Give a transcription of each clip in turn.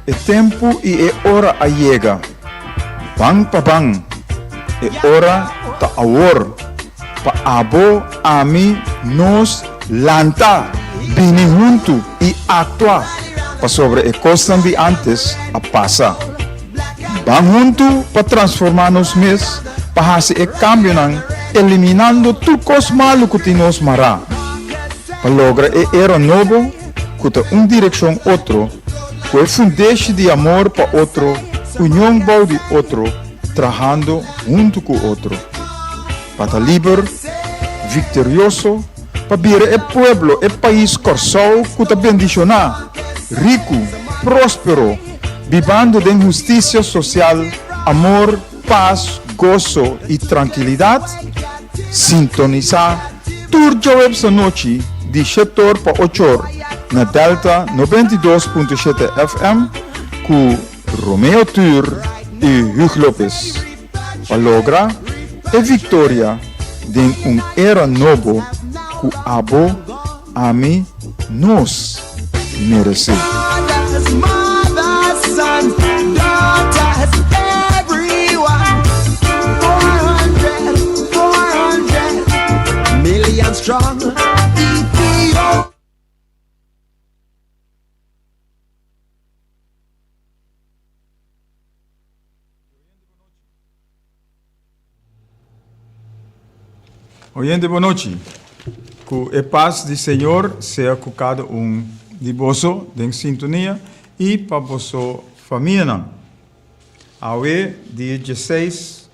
E tempu i e ora a yega. Ban pa ban. E ora ta awor. Pa abo, ami, nos, lanta, bini huntu i aktua, pasobra e kosnan di ántes a pasa. Ban huntu pa transformá nos mes, pa hasi e kambionan, eliminando tur kos malu ku tin nos mará, pa logra e era nobo ku ta un direkshon otro, ku e fundeshi di amor pa otro, union bou di otro, trahando huntu ku otro. Pa ta liber, viktorioso, pa bira e pueblo, e pais Kòrsou ku ta bendishoná, riku, próspero, bibando den hustisia sosial, amor, pas, goso i trankilidat, sintonisá tur djaweps anochi di shetor pa ochor na Delta 92.7 FM ku Romeo Tur i Hugh Lopez pa logra e viktoria den un era nobo ku abo, ami, nos meresé. Oyente bon nochi. Ku e pas di Señor sea ku kada un di boso den sintonia i pa boso famianan. Awe dia dieseis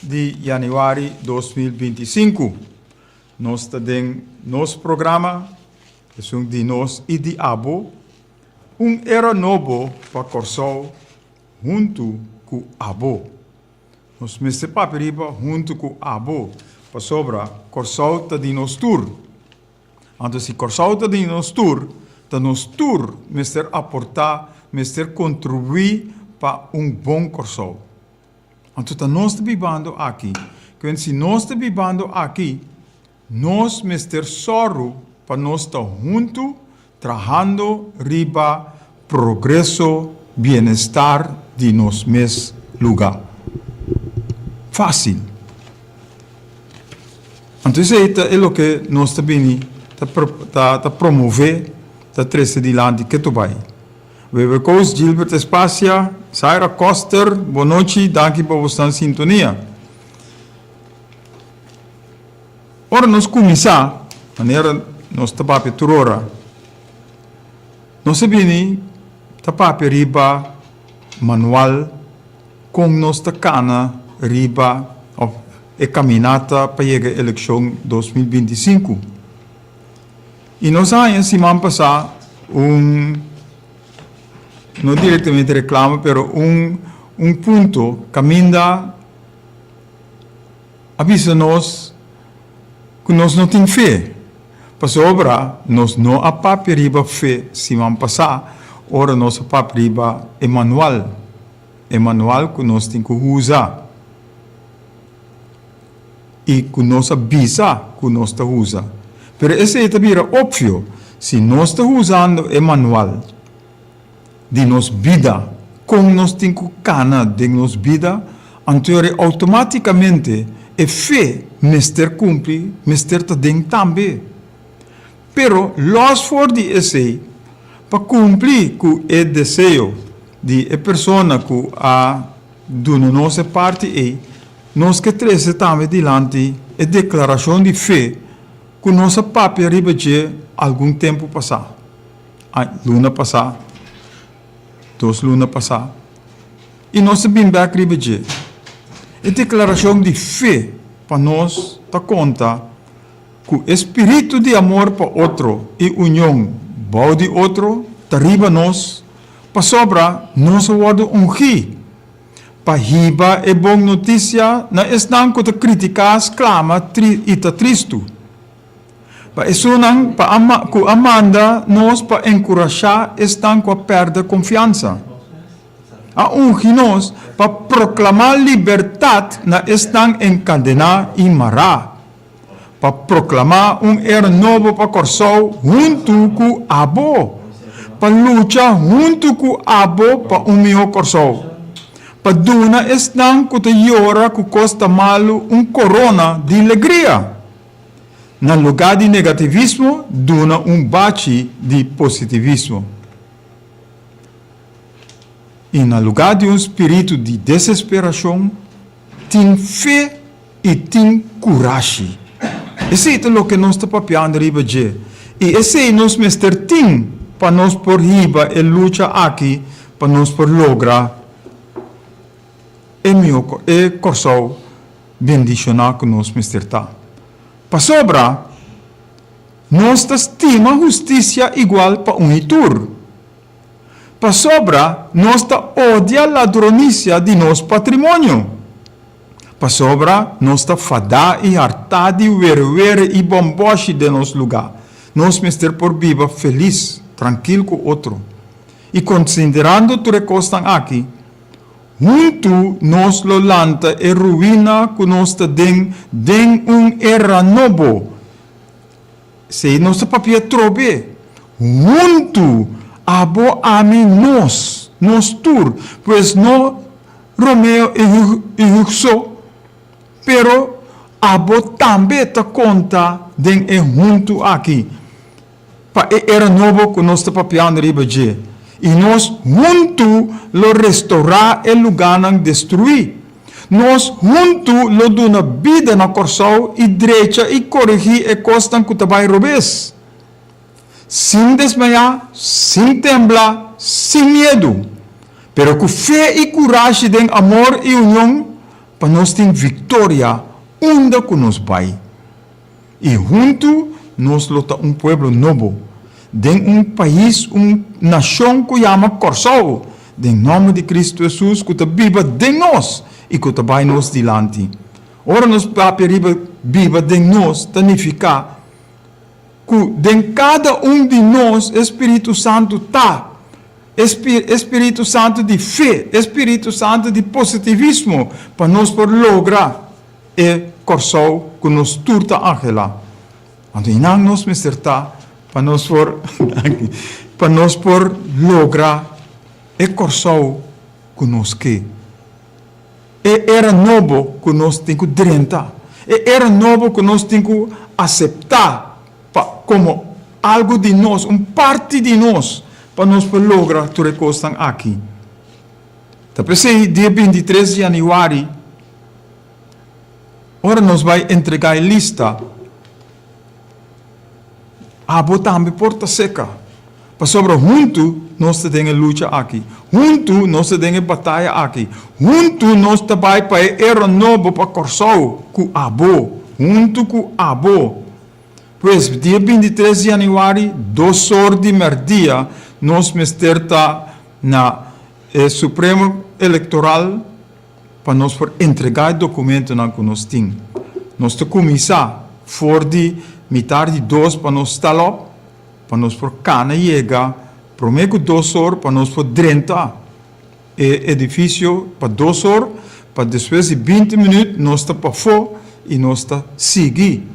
di yanüari 2025 nos ta den nos programa esun di nos i di abo, Un era nobo pa Kòrsou huntu ku abo. Nos mester papia riba huntu ku abo, pasobra Kòrsou ta di nos tur. Anto si Kòrsou ta di nos tur, ta nos tur mester aportá, mester kontribuí pa un bon Kòrsou. Anto ta nos ta bibando aki. Kuen si nos ta bibando aki, nos mester sòru pa nos ta huntu trahando riba progreso, bienestar di nos mes lugá. Fásil. Anto esei ta e loke nos ta bini ta ta promové, ta trese dilanti ketu bai. Wever Koos, Gilbert Espacia, Zaira Koster, bonochi, danki pa bosnan sintonia. Ora nos kuminsá, manera nos ta papia tur ora, nos a bini ta papia riba manual kon nos ta kana riba òf e kaminata pa yega elekshon 2025. I nos a haña siman pasá un, no direktamente reklamo, pero un un punto kaminda a bisa nos ku nos no tin fe, pasobra nos no a papia riba fe siman pasá ora nos a papia riba e manual, e manual ku nos tin ku usa i ku nos a bisa ku nos ta usa. Pero esei ta bira opvio si nos ta usando e manual. di nos bida, kon nos tin ku kana den nos bida, anto yori outomátikamente e fe mester kumpli, mester ta den tambe. Pero lòs for di esei, pa kumpli ku e deseo di e persona ku a duna nos e parti ei, nos ke trese tambe dilanti e deklarashon di fe ku nos a papia riba dje algun tempu pasá. Luna pasá, dos luna pasá, i nos a bin bèk riba dje. E deklarashon di fe pa nos ta konta ku e spiritu di amor pa otro i union bou di otro ta riba nos pasobra nos a wòrdu ungí pa hiba e bon notisia na esnan ku ta kritiká, sklama i ta tristu. Pa esunnan pa a ku a manda nos pa enkurashá esnan ku a pèrdè konfiansa. A ungi nos pa proklamá libertat na esnan enkadená i mará, pa proklamá un era nobo pa Kòrsou huntu ku abo, pa lucha huntu ku abo pa un mihó Kòrsou. Pa duna esnan ku ta yora ku kos ta malu un korona di legria. Na lugá di negativismo duna un bachi di positivismo. I na lugá di un spiritu di desesperashon tin fe i tin kurashi. Esei ta loke nos ta papiando riba dje, i esei nos mester tin pa nos por hiba e lucha aki pa nos por logra e mihó e Kòrsou bendishoná ku nos mester ta. Pasobra nos ta stima hustisia igual pa un i tur. Pasobra nos ta odia ladronisia di nos patrimonio. Pasobra nos ta fadá i hartá di werewere i bòmbòshi den nos lugá. Nos mester por biba felis, trankil ku otro. I konsiderando tur e kosnan aki, huntu nos lo lanta e ruina ku nos ta den den un era nobo. Esei nos ta papia trobe. Huntu, abo, ami, nos, nos tur. Pues no Romeo i Hug so, pero abo tambe ta konta den e huntu aki pa e era nobo ku nos ta papiando riba dje. I nos huntu lo restourá e lugánan destruí. Nos huntu lo duna bida na Kòrsou i drecha i koregí e kosnan ku ta bai robes. Sin desmayá, sin tembla, sin miedu, pero ku fe i kurashi den amor i union pa nos tin viktoria unda ku nos bai. I huntu nos lo ta un pueblo nobo, den un pais, un nashon ku yama Kòrsou, den nòmber di Kristu Hesus ku ta biba den nos i ku ta bai nos dilanti. Ora nos papia riba biba den nos ta nifiká ku den kada un di nos e Spiritu Santu ta, e Spiritu Santu di fe, e Spiritu Santu di positivismo, pa nos por logra e Kòrsou ku nos tur ta anhelá. Anto einan nos mester ta pa nos por pa nos por logra e Kòrsou ku nos ke. E era nobo ku nos tin ku drenta. E era nobo ku nos tin ku aseptá pa komo algu di nos, un parti di nos, pa nos por logra tur e kosnan aki. Ta p'esei dia 23 di yanüari, Ora nos bai entregá e lista, abo tambe por ta seka, pasobra huntu nos ta den e lucha aki, huntu nos ta den e bataya aki, huntu nos ta bai pa e era nobo pa Kòrsou ku abo, huntu ku abo. Pues, dia 23 di yanüari, dos or di mèrdia, nos mester ta na e Supremo Elektoral, pa nos por entregá e dokumentonan ku nos tin. Nos ta kuminsá for di mitar di dos pa nos stalòp, pa nos por kana yega promé ku dos or pa nos por drenta e edifisio pa dos or, pa despues di binti minüt nos ta pafó i nos ta sigui.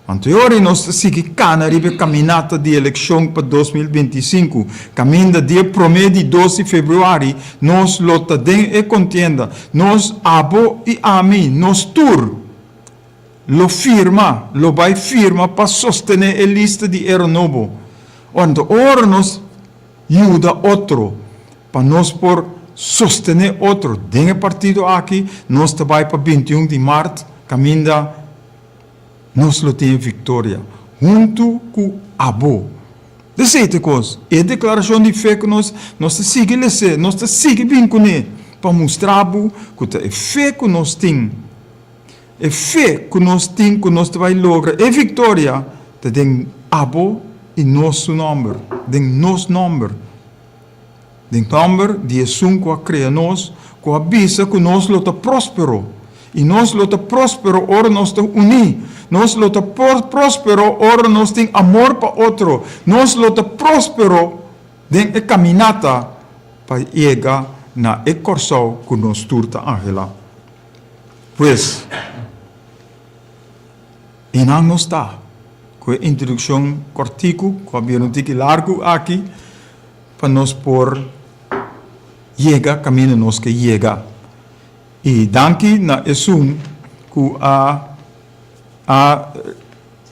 Anto e ora ei nos ta sigui kana riba e kaminata di elekshon pa 2025, kaminda di e promé di dos di febrüari nos lo ta den e kontienda. Nos, abo i ami, nos tur lo firma, lo bai firma pa sostené e lista di Era Nobo. Anto ora nos yuda otro pa nos por sostené otro den e partido aki, nos ta bai pa 21 di mart kaminda Nos lo tin e viktoria huntu ku abo. Esei ta e kos. E deklarashon di fe ku nos, nos ta sigui les'é, nos ta sigui bin kuné pa mustra bo ku ta e fe ku nos tin, e fe ku nos tin ku nos ta bai logra e viktoria ta den abo i nos su nòmber, den nos nòmber. Den nòmber di esun ku a krea nos, ku a bisa ku nos lo ta próspero. I nos lo ta próspero ora nos ta uní. Nos lo ta próspero ora nos tin amor pa otro. Nos lo ta próspero den e kaminata pa yega na e Kòrsou ku nos tur ta anhelá. Pues, einan nos ta ku e introdukshon kòrtiku ku a bira un tiki largu aki. pa nos por yega kaminda nos ke yega. I danki na esun ku a a,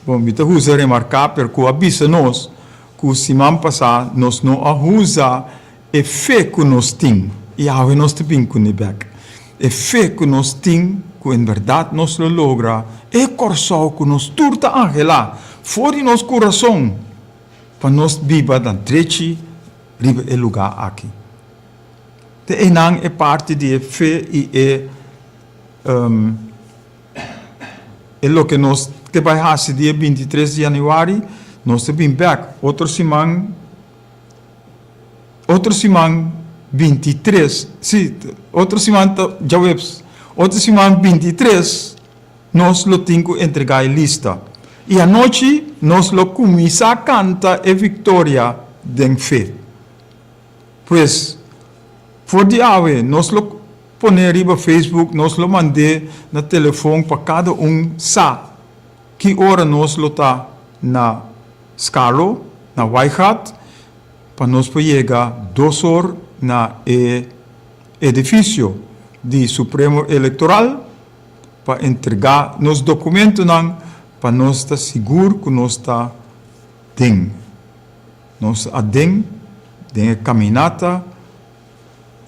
bon mi ta usa remarká pero ku a bisa nos ku siman pasá nos no a usa e fe ku nos tin i awe nos ta bin kuné bèk. E fe ku nos tin ku en bèrdat nos lo logra e Kòrsou ku nos tur ta anhelá for di nos kurason pa nos biba na drechi riba e lugá aki. Te einan e parti di e fe i e e loke nos ke bai hasi dia 23 di yanüari, nos ta bin bèk otro siman, otro siman 23, si, otro siman ta djaweps, otro siman 23 nos lo tin ku entregá e lista. I anochi nos lo kuminsá kanta e viktoria den fe. Pues, for di awe nos lo pone riba Facebook, nos lo mand'é na telefon pa kada un sa ki ora nos lo ta na Skalo, na Waaigat, pa nos por yega dos or na e edifisio di Supremo Elektoral pa entregá nos dokumentonan pa nos ta sigur ku nos ta den. Nos aden den e kaminata,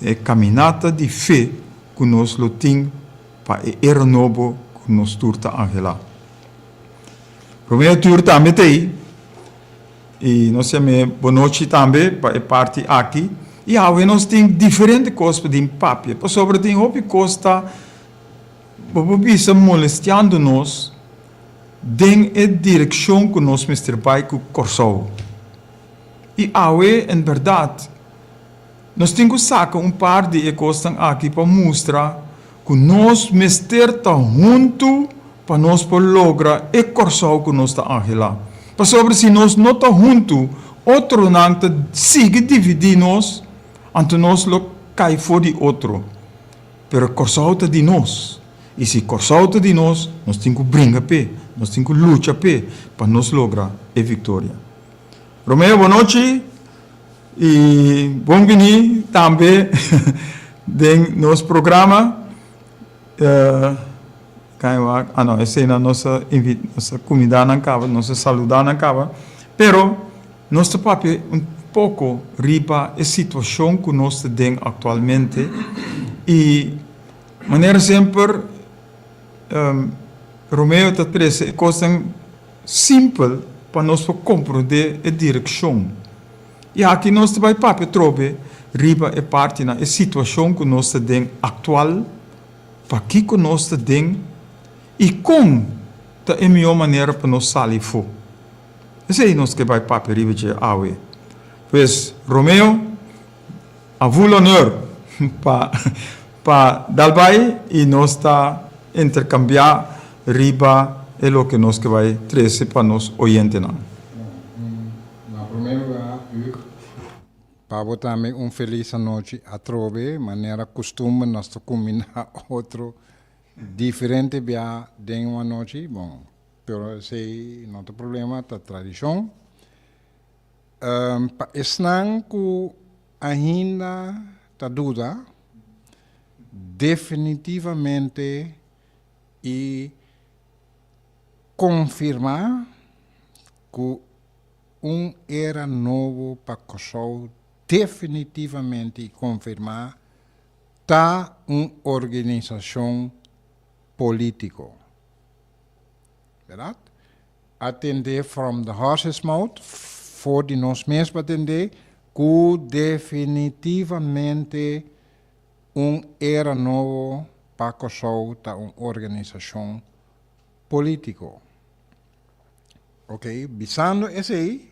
e kaminata di fe ku nos lo tin pa e era nobo ku nos tur ta anhelá. Romeo Tur tambe ta ei, i nos yam'é bonochi tambe pa e parti aki. I awe nos tin diferente kos pa tin papia, pasobra tin hopi kos ta, bo por bisa, molestiando nos den e direkshon ku nos mester bai ku Kòrsou. I awe, en bèrdat, nos tin ku saka un par di e kosnan aki pa mustra ku nos mester ta huntu pa nos por logra e Kòrsou ku nos ta anhelá. Pasobra si nos no ta huntu, otronan ta sigui dividí nos, anto nos lo kai for di otro. Pero Kòrsou ta di nos. I si Kòrsou ta di nos, nos tin ku bringa p'e, nos tin ku lucha p'e pa nos logra e viktoria. Romeo, bonochi i bon bini tambe den nos programa. Kan wak, ah no, esei nan nos a invit, nos a kumindá nan kaba, nos a saludá nan kaba. Pero nos ta papia un poko riba e situashon ku nos ta den aktualmente i Manera semper Romeo ta trese e kosnan simpel pa nos por komprondé e direkshon. I aki nos ta bai papia atrobe riba e partinan, e situashon ku nos ta den aktual, pakiko nos ta den i kon ta e mihó manera pa nos sali afó. Esei nos ke bai papia riba dje awe. Pues Romeo. A vous l'honneur pa pa dal bai y nos ta intercambia riba e loke nos ke bai trece pa nos oyentenan. Na prome lugar Huug, pa bo tambe un feliz anochi atrobe, manera custumber nos ta cuminda otro diferente bia den un anochi, bon, pero esey no ta problema, ta tradicion. Pa esnan ku ainda ta duda, definitivamente i konfirmá ku un era nobo pa Kòrsou definitivamente i konfirmá ta un organisashon polítiko. Bèrdat? A tende from the horse's mouth, for di nos mes pa tende, ku definitivamente un era nobo pa Kòrsou ta un organisashon polítiko. Oke, bisando esei,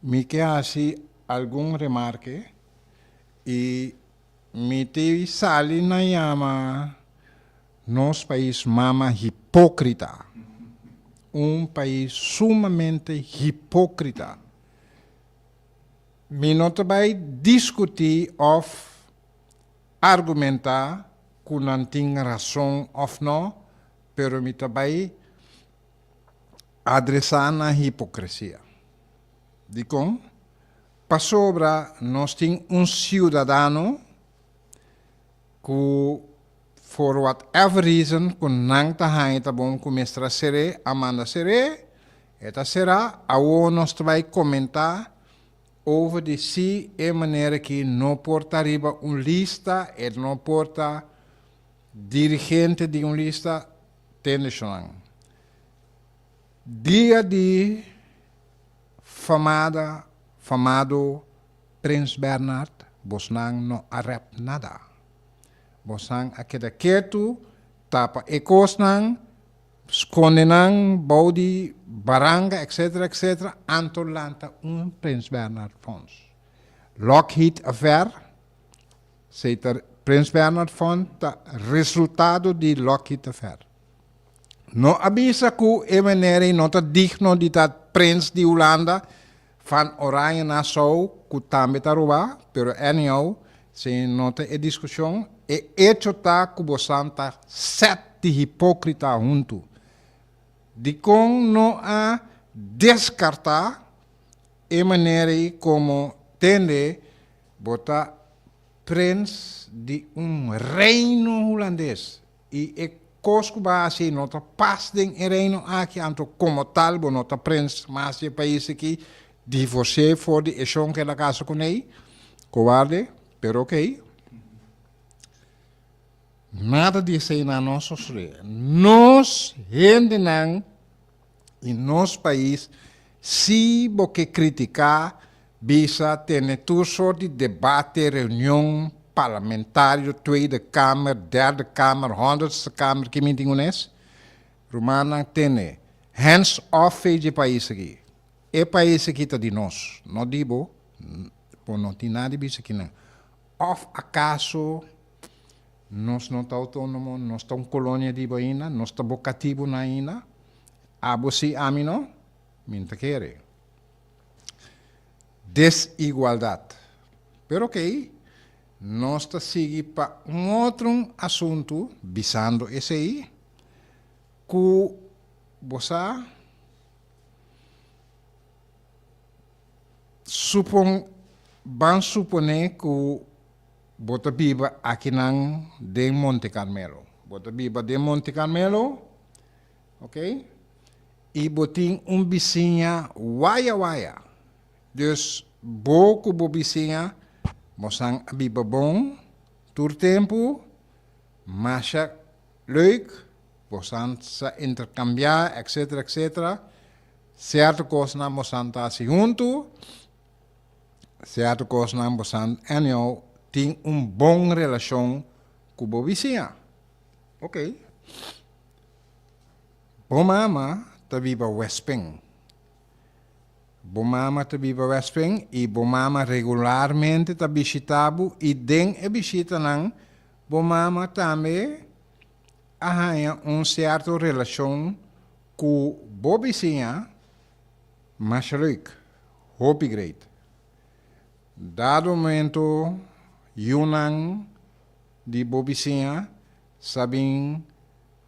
mi ke hasi algun remarke i mi te sali na yama Nos pais mama hipocrita. Un pais sumamente hipocrita. Mi no ta bay discuti of argumenta cu nan tin razon of no, pero mi ta bay adresa nan hipocresia. Dicon? Pasobra nos tin un siudadano ku for whatever reason ku nan ta haña ta bon ku mester a ser'é, a manda ser'é, e ta será, awor nos ta bai komentá over di si e manera aki no por ta riba un lista, e no por ta dirigente di un lista, tende shonnan. Dia di famada famado Prins Bernhard bosnan no a rep nada. Bosnan a keda ketu, tapa e kosnan, skonde nan bou di baranga etc etc anto lanta un Prins Bernhard Fonds. Lockheed Affair, esei ta Prins Bernhard Fonds ta resultado di Lockheed Affair. No a bisa ku e meneer ei no ta digno di ta prins di Hulanda van Oranje Nassau ku tambe ta robá, pero anyhow, esei no ta e diskushon. E echo ta ku bosan ta sèt di hipókrita huntu. Dikon no a deskartá e meneer ei komo tende bo ta prins di un reino hulandes? I e kos ku bo a hasi no ta pas den e reino aki, anto komo tal bo no ta prens mas di e pais aki, divorsi'é for di e shon ku el a kasa kuné, kobarde, pero okey. Nada di eseinan no a sosodé. Nos hendenan i nos pais, si bo ke kritiká, bisa tene tur sort di debate, reunion parlamentario, Tweede Kamer, Derde Kamer, Honderdste Kamer, ki mi tin kunes? Rumannan tene hands off fe dje pais aki. E pais aki ta di nos, no di bo, bo no tin nada di bisa kinan. Of akaso nos no ta outónomo, nos ta un kolonia di bo ainda, nos ta bo katibunan ainda? Abo si, ami no? Mi no ta kere. Desigualdat. Pero okey, nos ta sigui pa un otro asuntu bisando esei, ku bo sa supon, ban suponé ku bo ta biba akinan den Monte Carmelo. Bo ta biba den Monte Carmelo, okey, i bo tin un bisiña waya waya. Dus bo ku bo bisiña bosan a biba bon tur tempu, masha leuk, bosan sa interkambiá etcetera etcetera. Sierto kosnan bosan ta hasi huntu, sierto kosnan bosan anyhow tin un bon relashon ku bo bisiña. Okey. Bo mama ta biba Westpen. Bo mama ta biba Westpen i bo mama regularmente ta bishita bo i den e bishitanan bo mama tambe a haña un sierto relashon ku bo bisiña masha leuk, hopi great. Dado momento yunan di bo bisiña sa bin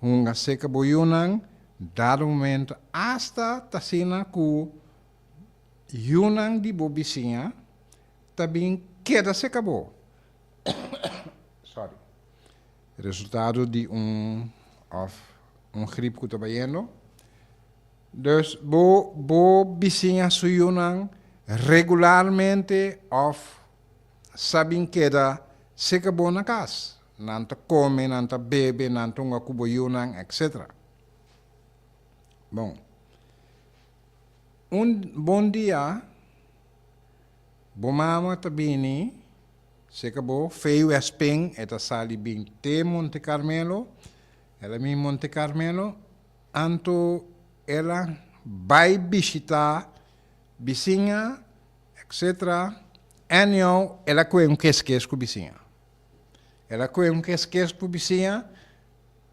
Hunga seka bo yunan, dado momento asta ta asina ku yunan di bo bisiña ta bin keda seka bo. Sorry. Resultado di un of un grip ku ta bayendo. Dus bo bo bisiña su yunan regularmente of sa bin keda seka bo na kas. Nan ta kome, nan ta bebe, nan ta hunga ku bo yunan, etc. Bon. Un bon dia, bo mama ta bini seka bo, Feu Espin, e ta sali bin te Monte Carmelo, el a bin Monte Carmelo, anto el a bai bishita bisiña, etc. Anyhow, el a kohe un keskes ku bisiña. El a kohe un keskes ku bisiña,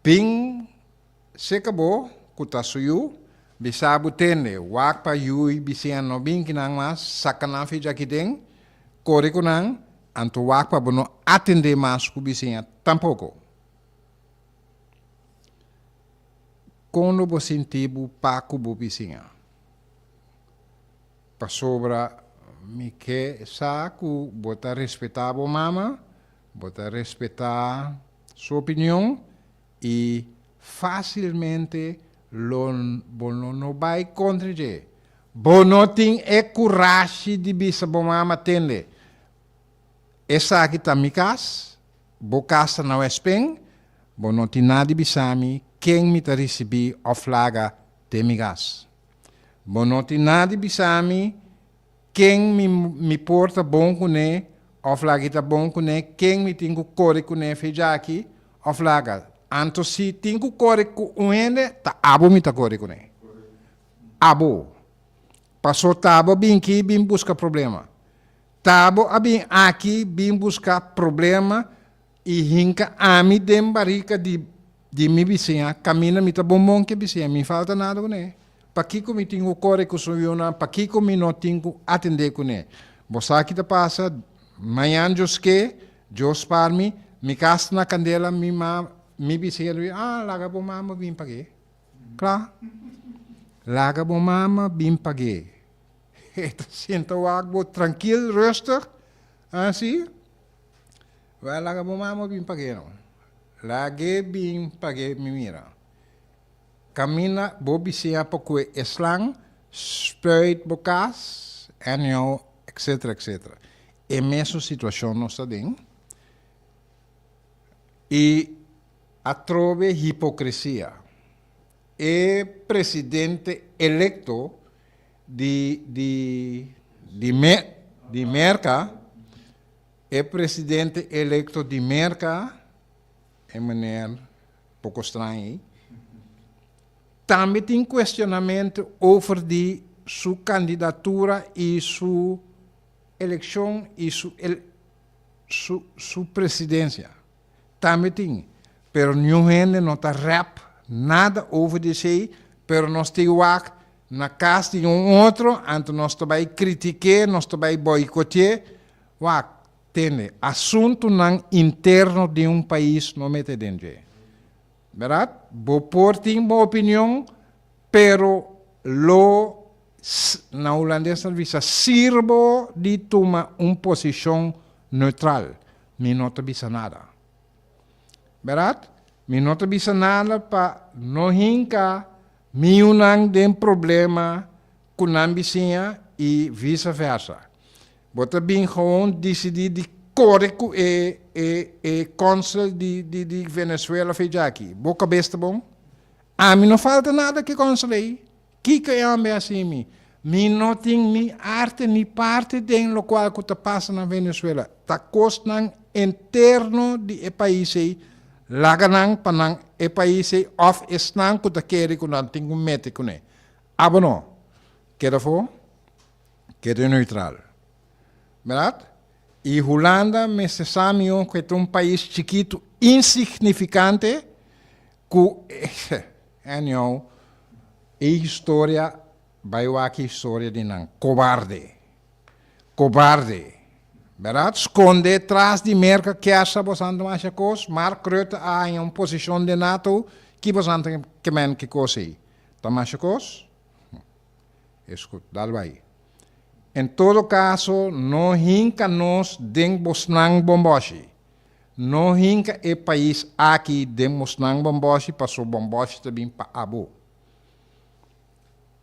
bin seka bo ku ta su yu, bisa bo tende, wak pa yu i bisiña no bin kinan mas, saka nan fi djaki den, kore ku nan, anto wak pa bo no atende mas ku bisiña tampoko. Kon lo bo sinti bo pa ku bo bisiña? Pasobra. Mi ke sa ku bo ta respetá bo mama, bo ta respetá su opinion i fásilmente lo bo lo no bai kontra dje. Bo no tin e kurashi di bisa bo mama, Tende, esaki ta mi kas, bo kas ta na Westpen, bo no tin nada di bisa mi ken mi ta risibí òf laga den mi kas. Bo no tin nada di bisa mi ken mi mi por ta bon kuné òf laga i ta bon kuné, ken mi tin ku kore kuné fe djaki òf laga. Anto si tin ku kore ku un hende, ta abo mi ta kore kuné. Abo. Paso ta abo bin ki bin buska problema. Ta abo a bin aki bin buska problema I hinka ami den barika di di mi bisiña, kaminda mi ta bon bon ku e bisiña, mi falta nada kuné. Pakiko mi tin ku kore ku su yunan? Pakiko mi no tin ku atendé kuné? Bo sa ki ta pasa? Mañan Dios ke, Dios spar mi, mi kas ta na kandela, mi ma, mi bisiña ta bisa, ah, laga bo mama bin pag'é. Kla. Laga bo mama bin pag'é. E ta sinta wak bo trankil, rustig, asi. Wèl laga bo mama bin pag'é no. Lag'é bin pag'é mi mira. Kaminda bo bisiña pa kue e slang, spuit bo kas, anyhow, etcetera, etcetera. E mesun situashon nos ta den. I atrobe hipokresia. E presidente elekto di di di di Merka E presidente electo di Merca, e meneer poco straño ei, tambe tin cuestionamento over di su candidatura y su eleccion y su su su presidencia. Tambe tin, pero niun hende no ta rep nada over di esey, pero nos tin wak na cas di un otro, anto nos ta bay critik'é, nos ta bay boicote'é. Wak, tende, asuntunan interno di un pais no mete den dje. Berdad? Bo por tin bo opinion, pero lo, na hulandes ta bisa, sirbo di tuma un posicion neutral. Mi no ta bisa nada. Berdad? Mi no ta bisa nada pa no hinca mi yunan den problema ku nan bisiña i visa versa. Bo ta bin gewoon disidí di kore ku e e e kònsel di di di Venezuela fe djaki. Bo kabes ta bon? Ami no falta nada ku e kònsel ei. Kiko e hòmber a hasi mi? Mi no tin ni arte ni parte den lokual ku ta pasa na Venezuela. Ta kosnan interno di e pais ei. Laga nan pa nan e pais ei òf esnan ku ta kere ku nan tin ku mete kuné. Abo no. Keda afó, keda neutral. Berdad? I Hulanda mester sa mihó ku e ta un pais chikitu insignifikante ku anyhow e historia bai wak e historia di nan. Kobarde. Kobarde. Berdad? Skonde tras di Merka kersa bosan ta masha kos. Mark Rutte a haña un posishon den nato ki bosan ta kemen ki kos ei. Ta masha kos? Escu, dal bai. En todo caso, no hinca nos den bosnan bomboshi. No hinca e pais aki den bosnan bomboshi paso bomboshi ta bin pa abo.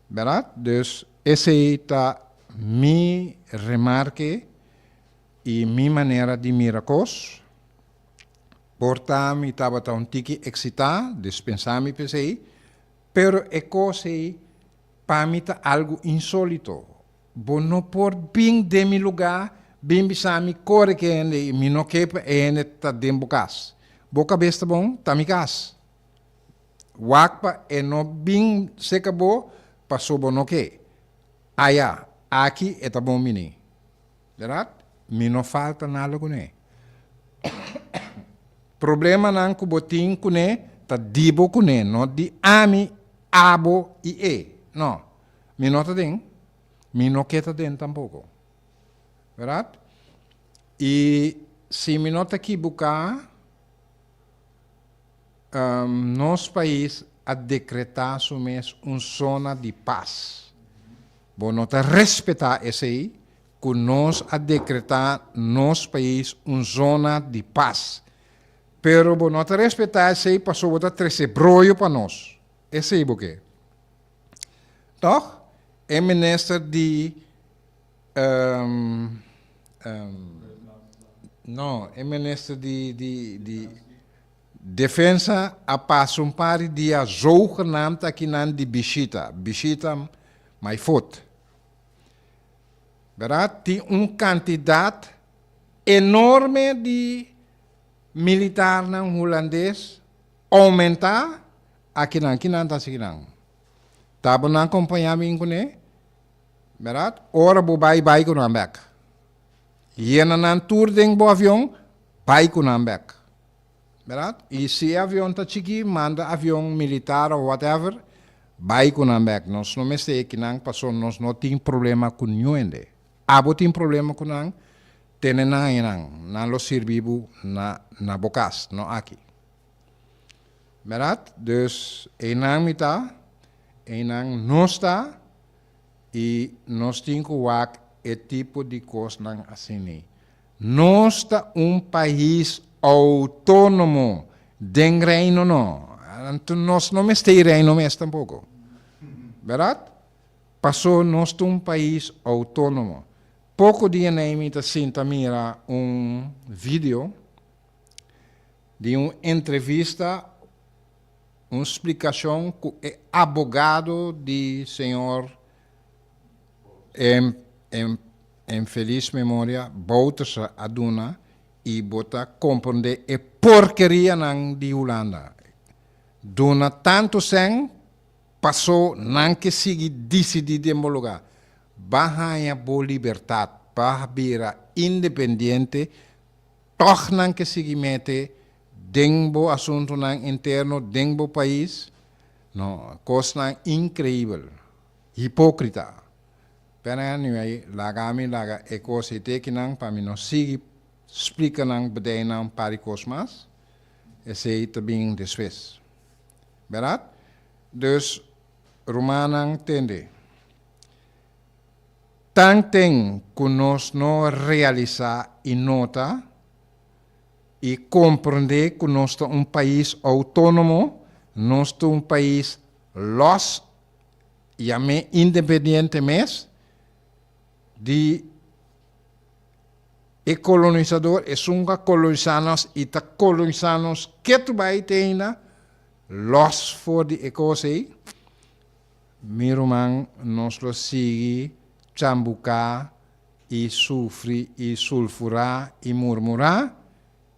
Berdad? Dus esey ta mi remarke y mi manera di mira cos. Por ta mi tabata un tiki excita, dispensa mi p'esey, Pero e kos ei pa mi ta algu insólito. Bo no por bin den mi lugá bin bisa mi kore ku e hende ei, mi no ke pa e hende ta den bo kas. Bo kabes ta bon, ta mi kas. Wak pa e no bin serka bo paso bo no ke. Aya, aki e ta bon bini. Bèrdat? Mi no falta nada kuné. Problemanan ku bo tin kuné ta di bo kuné, no di ami, abo i e. No. Mi no ta den. Mi no ke ta den tampoko. Bèrdat? I si mi no ta kibuká, nos pais a dekretá su mes un zona di pas. Bo no ta respetá esei. ku nos a dekretá nos pais un zona di pas. Pero bo no ta respetá esei pasobra bo ta trese broyo pa nos. Esei bo ke. Tòg? E minister di no, e minister di di di Defensa a pasa un par di dia zogenaamd akinan di bishita, bishita my foot. Berdad? Tin un kantidat enorme di militarnan hulandes oumentá akinan. Kinan ta hasi kinan? Ta bo nan kompañá bin kuné? Berdad? Ora bo bai, bai ku nan bèk. Yena nan tur den bo avion, bai ku nan bek. Berdad? I si e avion ta chikí, manda avion militar of whatever, bai ku nan bek. Nos no mester e kinan paso nos no tin problema ku niun hende. Abo tin problema ku nan, tene nan einan. Nan lo sirbi bo na na bo kas, no aki. Berdad? Dus einan mi ta, einan nos ta. I nos tin ku wak e tipo di kosnan asini. Nos ta un pais outónomo den Reino no. Anto nos no mester e Reino mes tampoko. Bèrdat? Pasó nos ta un pais outónomo. Poko dia nei mi ta sinta mira un video di un entrevista. Un splikashon ku e abogado di señor en en felis memoria Bouterse a duna i bo ta komprondé e porkerianan di Hulanda. Duna tantu sèn pasó nan ke sigui disidí den bo lugá. Ba haña bo libertat, ba bira independiente, tòg nan ke sigui mete Den bo asuntunan interno den bo pais, no, kosnan inkreibel, hipokrita. Pena anyway, laga mi laga e kos ei te kinan pa mi no sigui splika nan bedeinan un par di kos mas, esei ta bin despues. Bèrdat? Dus, rumannan tende, tanten ku nos no realisá i nota, i komprendé ku nos ta un pais outónomo, nos ta un pais lòs, yam'é independiente mes, di e kolonisador, esun ku a kolonisá nos i ta kolonisá nos ketu bai te ainda, lòs for di e kos ei, mi ruman, nos lo sigui chambuká i sufri i sulfurá i murmurá,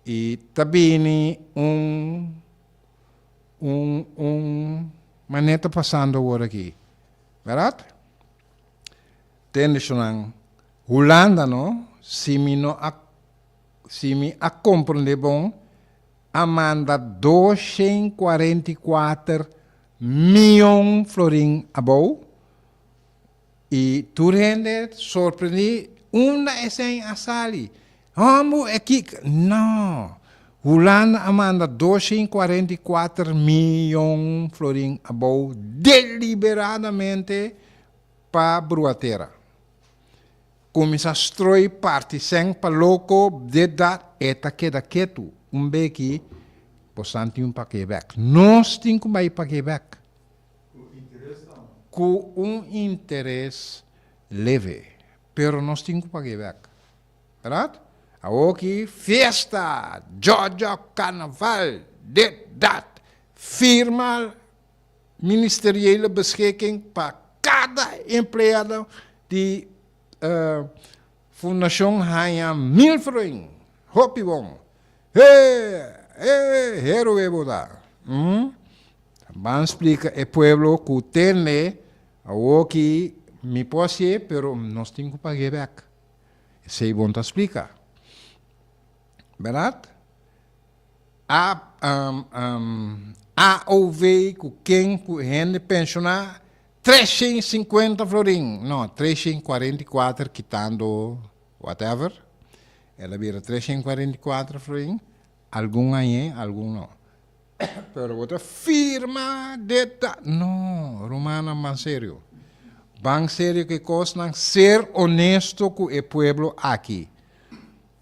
i ta bini un un un manera ta pasando awor aki, bèrdat? Tende shonnan, Hulanda no, si mi no a si mi a komprendé bon, a manda 244 mion florin abou. I tur hende sorprendí unda esei a sali. Hombo e kiko? No! Hulanda a manda 244 miyon florin abou deliberadamente pa Bruatera. Kuminsá stroi parti sèn pa loko dit dat, e ta keda ketu. Un beki bosan tin un pak'é bèk. Nos tin ku bai pak'é bèk. Ku un interes leve. Pero nos tin ku pag'é bèk. Bèrdat? Awoki fiesta, djòdjò, karnaval, dit, dat. Firma ministeriële beschikking pa kada empleado di fundashon haña mil florin. Hopi bon. He, he, héroe bo ta. Ban splika e pueblo ku tende awoki mi por hasié pero nos tin ku pag'é bèk. Esei bon ta splika. Bèrdat? A AOV ku ken ku hende penshoná 350 florin, no, 344 kitando whatever, el a bira 344 florin, algun hañ'é, algun no. Pero bo ta firma de ta. No, rumannan ban serio. Ban serio ku e kosnan, ser honesto ku e pueblo aki.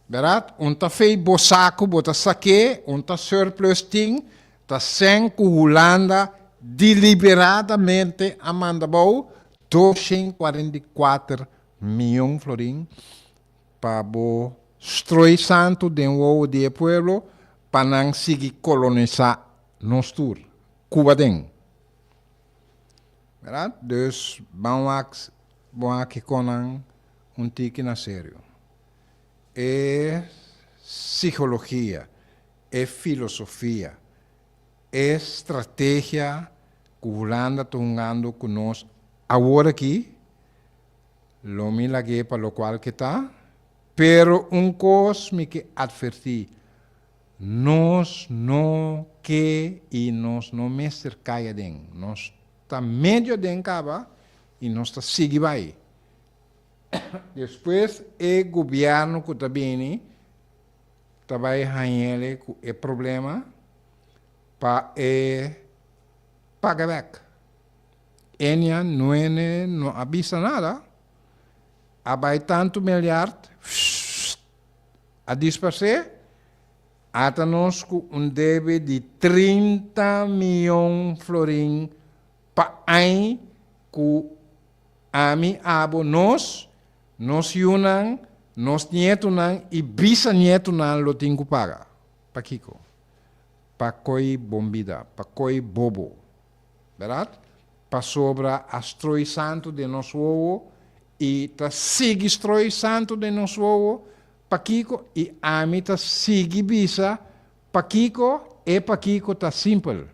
Bèrdat? Un ta fei bo saku bo ta sak'é, un ta surplus tin, ta sèn ku Hulanda deliberadamente a manda bou 244 mion florin pa bo stroi santu den wowo di e pueblo pa nan sigui kolonisá nos tur, Cuba den. Bèrdat? Dus ban wak bo aki kon nan un tiki na serio. E psicologia, e filosofia, e strategia cu Hulanda ta hungando cu nos awor aki, lo mi lag'é pa locual ke ta, pero un cos mi ke adverti, nos no ke y nos no mester cay aden. Nos ta medio aden caba y nos ta sigui bay. Despues e gobierno cu ta bini ta bay hañele cu e problema pa e paga bek. Enia nuene no a bisa nada, a bay tanto miljard, a disparce, ata nos cu un debe di 30 miyon florin pa añ cu Ami, abo, nos, nos yunan, nos nietunan i bisanietunan lo tin ku paga. Pakiko? Pa koi bon bida, pa koi bobo. Bèrdat? Pasobra a stroi santu den nos wowo i ta sigui stroi santu den nos wowo. Pakiko? I ami ta sigui bisa pakiko, e pakiko ta simpel.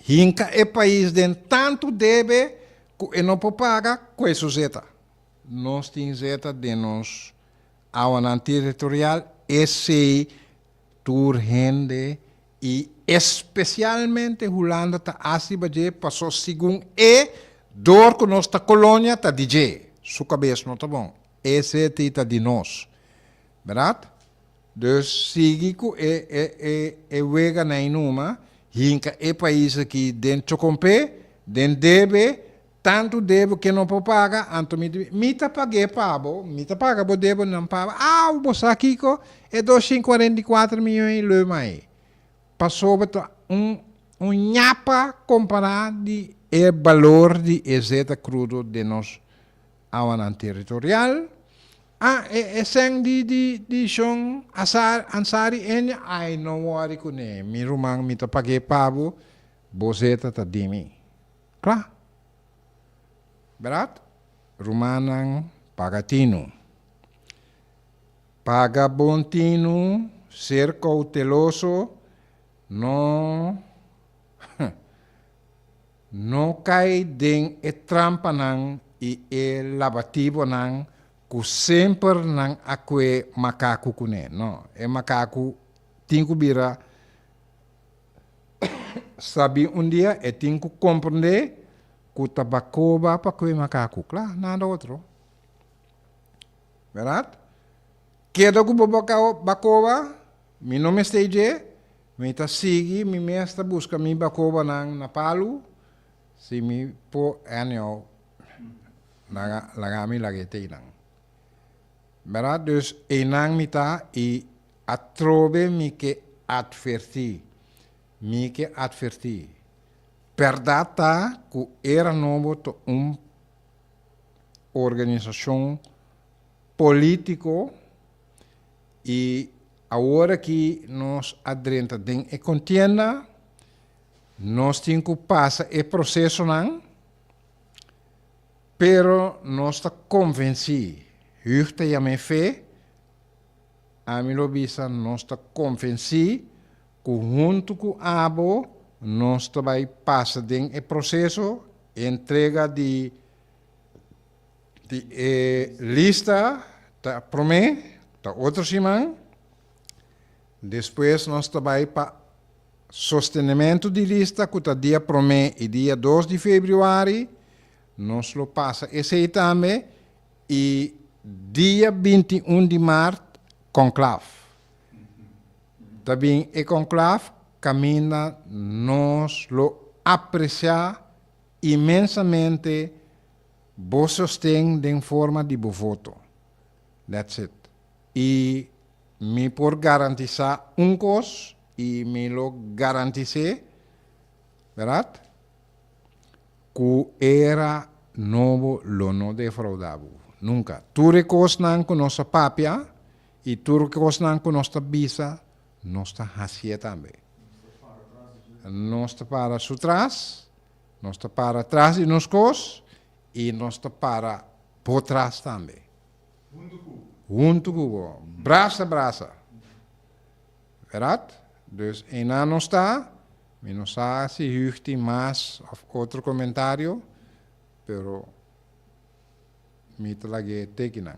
Hinka e pais den tantu debe ku e no por paga ku e su zeta. Nos tin zeta den nos awanan territorial, esei tur hende i espesialmente Hulanda ta hasi riba dje paso segun e dor ku nos ta kolonia ta di dje. Su kabes no ta bon. E zeta ta di nos. Bèrdat? Dus sigui ku e e e e wega na e numa, hinka e pais aki den chokompé, den debe, tantu debe ke no por paga, anto mi di, mi ta pag'é pa bo, mi ta paga bo debe nan pa bo, aw bo sa kiko, e 244 miyon ei leu mai, pasobra ta un un ñapa kompará di e balor di e zeta krudo den nos awanan territorial. Ah, e e sèn di di di shon Asar Ansari Enya, ai no wòri kuné, mi ruman mi ta pag'é pa bo, bo zeta ta di mi. Kla. Bèrdat? Rumannan, paga tinu. Paga bon tinu, ser kouteloso, no No kai den e trampanan i e labatibonan ku semper nan a kue makaku kuné. No, e makaku tin ku bira sabí un dia, e tin ku komprendé ku ta bakoba pa kue makaku. Kla, nada otro. Bèrdat? Keda ku bo bakoba, mi no mester dje. Mi ta sigui mi mes ta buska mi bakobanan na palu, si mi por anyhow laga laga mi laga e teinan. Bèrdat? Dus einan mi ta i atrobe mi ke atvertí, mi ke atvertí. Bèrdat ta ku Era Nobo ta un organisashon polítiko I awor aki nos a drenta den e kontienda, nos tin ku pasa e prosesonan, pero nos ta konvensí, Hugh ta yama e fe, ami lo bisa nos ta konvensí ku huntu ku abo nos ta bai pasa den e proseso, entrega di Di e lista ta promé, ta otro siman. Despues nos ta bai pa sostenementu di lista ku ta dia promé i dia 2 di febrüari. Nos lo pasa esei tambe i dia 21 di mart konklaf. Ta bin e konklaf kaminda nos lo apresiá inmensamente. Bo sosten den forma di bo voto. That's it. I mi por garantisá un kos i mi lo garantis'é, bèrdat? Ku era nobo lo no defraudá bo. Nunka. Tur e kosnan ku nos a papia i tur e kosnan ku nos ta bisa, nos ta hasié tambe. Nos ta para su tras, nos ta para tras di nos kos i nos ta para bo tras tambe. Huntu ku bo. Brasa brasa. Bèrdat? Dus einan nos ta. Mi no sa si Hugh tin mas of otro comentario, pero mi ta lag'é teki nan.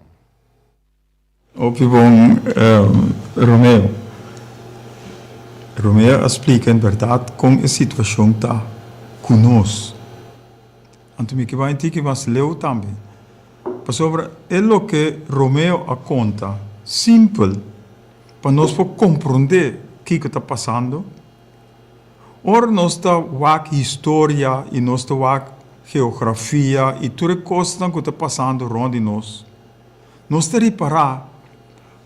Hopi bon Romeo. Romeo a splika en berdad kon e situacion ta ku nos. Anto mi ke bai un tiki mas leu tambe. Pasobra e loke Romeo a konta simpel pa nos por komprondé kiko ta pasando. Ora nos ta wak historia i nos ta wak geografia i tur e kosnan ku ta pasando rònt di nos, nos ta ripará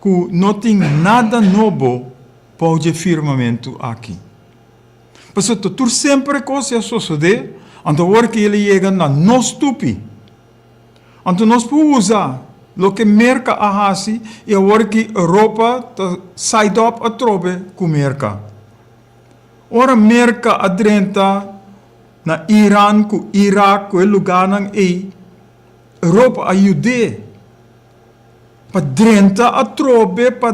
ku no tin nada nobo bou dje firmamentu aki. Pasobra ta tur semper e kos ya sosodé, anto awor ku el a yega na nos tupi. Anto nos por usa loke Merka a hasi i awor ki Europa ta side up atrobe ku Merka. Ora Merka a drenta na Iran ku Irak ku e lugarnan ei, Europa a yud'é pa drenta atrobe pa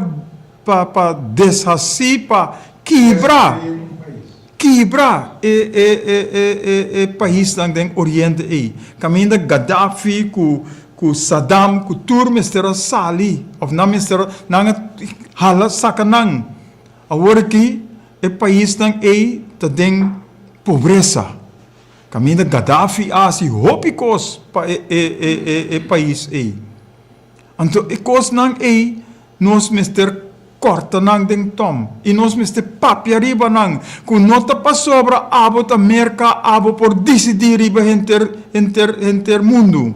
pa pa deshasí pa kibra kibra e e e e e e paisnan den oriente ei kaminda Gaddafi ku ku Saddam ku tur mester a sali òf nan mester a nan a hala saka nan awor aki e paisnan ei ta den pobresa kaminda Gaddafi a hasi hopi kos pa e e e e e pais ei. Anto e kosnan ei nos mester kòrta nan den tòm i nos mester papia riba nan, ku no ta pasobra abo ta Merka abo por disidí riba henter henter henter mundu.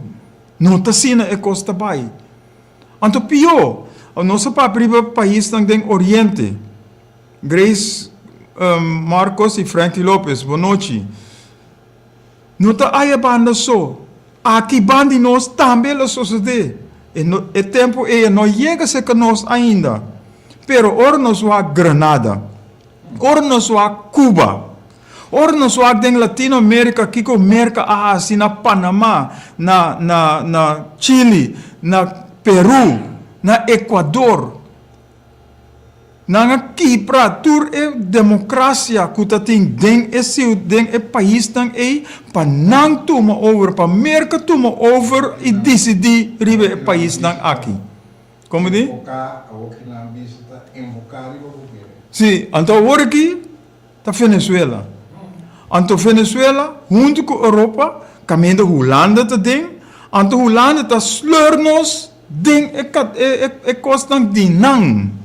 No ta asina e kos ta bai. Anto pió, nos a papia riba paisnan den Oriente. Grace Marcos i Frankie Lopez, bonochi. No ta aya banda so, aki banda di nos tambe lo sosodé. E no, e tempu ei a no yega serka nos ainda. Pero ora nos wak Granada, ora nos wak Cuba, ora nos wak den Latinoamerica kiko Merka a hasi na Panama, na, na, na Chili, na Peru, na Ecuador, Nan a kibra tur e demokrasia ku ta tin den e siu den e paisnan ei pa nan tuma over, pa Merka tuma over i disidí riba e paisnan aki. Komo di? Sí, anto awor aki ta Venezuela. Anto Venezuela huntu ku Europa kaminda Hulanda ta den, anto Hulanda ta sleur nos den e e kosnan di nan.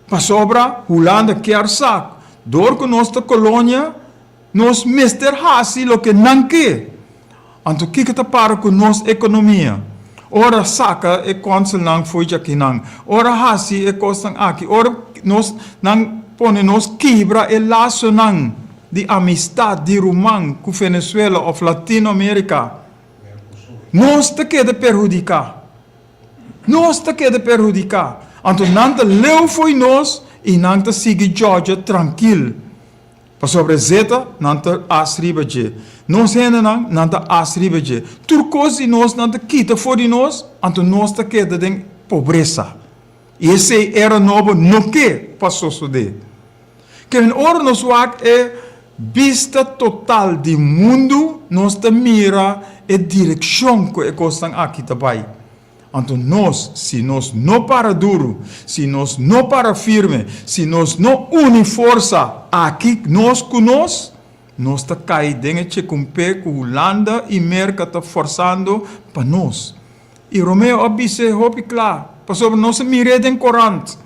Pasobra Hulanda kier sa dor ku nos ta kolonia nos mester hasi loke nan ke. Anto kiko ta para ku nos ekonomia? Ora saka e kònselnan fo'i djakinan, ora hasi e kosnan aki, ora nos nan pone nos kibra e lasonan di amistat, di ruman ku Venezuela òf Latino Amerika, nos ta keda perhudiká. Nos ta keda perhudiká. Anto nan ta leu fo'i nos i nan ta sigui djòdja trankil. Pasobra e zeta, nan ta as riba dje. Nos hendenan, nan ta as riba dje. Tur kos di nos nan ta kita for di nos, anto nos ta keda den pobresa. I esei era nobo no ke pa sosodé. Kevin, ora nos wak e bista total di mundu, nos ta mira e direkshon ku e kosnan aki ta bai. Anto nos, si nos no para duru, si nos no para firme, si nos no uni forsa aki nos ku nos, nos ta kai den e chekumpé ku Hulanda i Merka ta forsando pa nos. I Romeo a bis'é hopi kla, pasobra nos a mir'é den korant.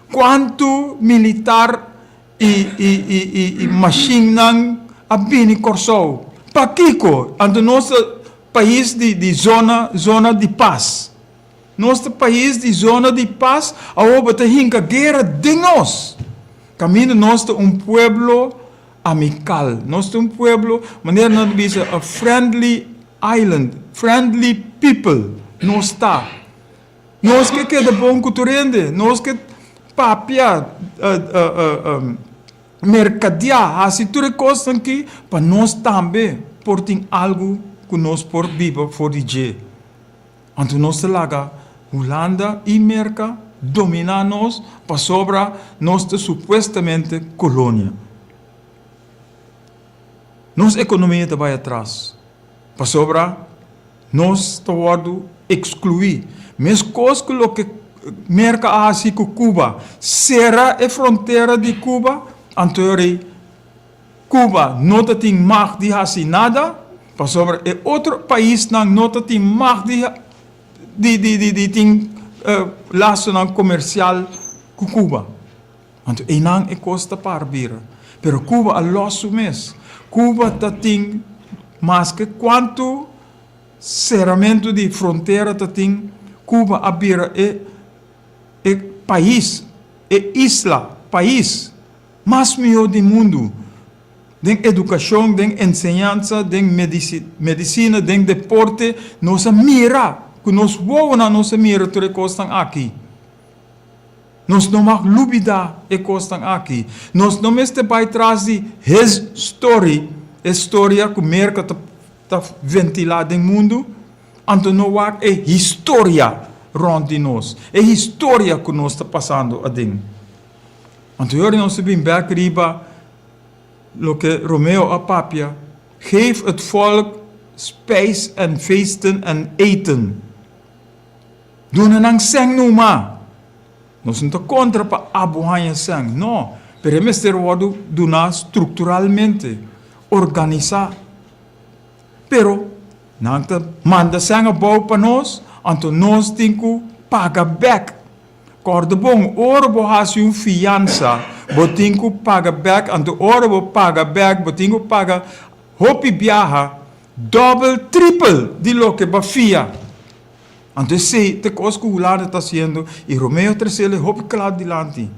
Kuantu militar i i i i i mashinnan a bini Kòrsou? Pakiko? Anto nos ta. pais di di zona zona di pas. Nos ta pais di zona di pas, awor bo ta hinka guera den nos. Kaminda nos ta un pueblo amikal, nos ta un pueblo, manera nan ta bisa, a friendly island, friendly people nos ta. Nos ke keda bon ku tur hende, nos ke papia, merkadiá, hasi tur e kosnan ki pa nos tambe por tin algu ku nos por biba for di dje. Anto nos ta laga Hulanda i Merka dominá nos pasobra nos ta supuestamente kolonia. Nos ekonomia ta bai atras pasobra nos ta wòrdu ekskluí. Meskos ku loke Merka a hasi ku Cuba, sera e frontera di Cuba, anto e rei Cuba no ta tin mag di hasi nada, pasobra e otro paisnan no ta tin mag di di di di tin lasonan komersial ku Cuba. Anto einan e kos ta par bira. Pero Cuba a los su mes. Cuba ta tin maske kuantu seramentu di frontera ta tin, Cuba a bira e e pais, e isla, pais mas mihó di mundu den edukashon, den enseñansa, den medisina, den deporte. Nos a mira ku nos wowonan nos a mira tur e kosnan aki. Nos no mag lubidá e kosnan aki. Nos no mester bai tras di his story, e storia ku Merka ta ta ventilá den mundu, anto no wak e historia rònt di nos, e historia ku nos ta pasando aden. Anto yori nos ta bin bèk riba loke Romeo a papia, Geef het volk spijs en feesten en eten. Duna nan sèn numa. Nos no ta kontra pa abo haña sèn, no, pero e mester wòrdu duná strukturalmente, organisá. Pero nan ta manda sèn abou pa nos, anto nos tin ku paga bèk. Kòrda bon, ora bo hasi un fiansa, bo tin ku paga bèk, anto ora bo paga bèk, bo tin ku paga hopi biaha, dòbel, tripel di loke bo a fia. Anto esei ta e kos ku Hulanda ta hasiendo i Romeo a tresel e hopi kla dilanti.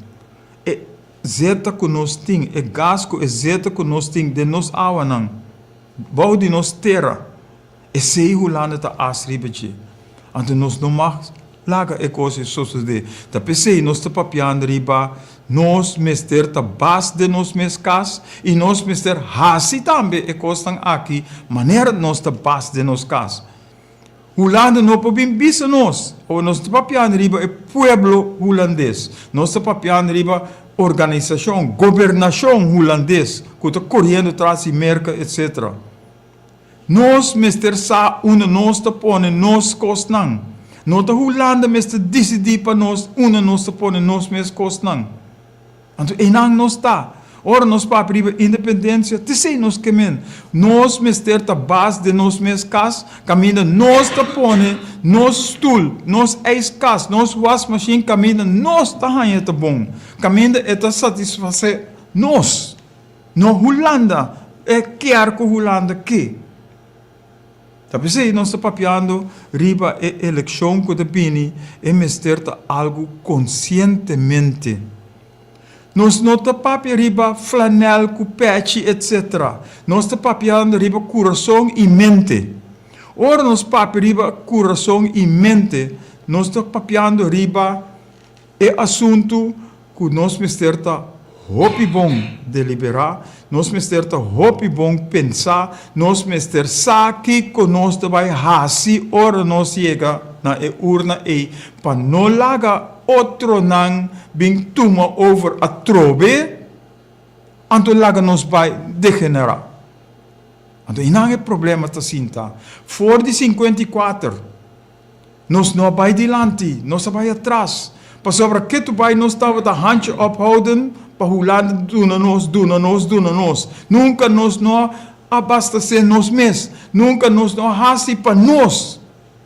E zeta ku nos tin, e gas ku e zeta ku nos tin den nos awanan, bou di nos tera, esei Hulanda ta as riba dje. Anto nos no mag laga e kos ei sosodé. Ta p'esei nos ta papiando riba nos mester ta bas den nos mes kas i nos mester hasi tambe e kosnan aki manera nos ta bas den nos kas. Hulanda no por bin bisa nos, o nos ta papiando riba e pueblo hulandes, nos ta papiando riba organisashon, gobernashon hulandes ku ta koriendo tras di Merka etc. Nos mester sa unda nos ta pone nos kosnan. No ta Hulanda mester disidí pa nos unda nos ta pone nos mes kosnan. Anto einan nos ta. Ora nos papia riba independensia, t'esei nos ke men. Nos mester ta bas den nos mes kas, kaminda nos ta pone nos stul, nos ijskas, nos wasmashin, kaminda nos ta haña ta bon, kaminda e ta satisfasé nos. No Hulanda e kier ku Hulanda ke. Ta p'esei nos ta papiando riba e elekshon ku ta bini, e mester ta algu konsientemente. Nos no ta papia riba flanèl ku pèchi etc. Nos ta papiando riba kurason i mente. Ora nos papia riba kurason i mente, nos ta papiando riba E asuntu ku nos mester ta hopi bon deliberá, nos mester ta hopi bon pensá, nos mester sa kiko nos ta bai hasi ora nos yega na e urna ei pa no laga otronan bin tuma over atrobe, anto laga nos bai degenerá. Anto einan e problema ta sinta. For di 54. Nos no a bai dilanti, nos a bai atras. Pasobra ketu bai nos tabata handje ophouden pa Hulanda duna nos, duna nos, duna nos. Nunka nos no a abastesé nos mes. Nunka nos no a hasi pa nos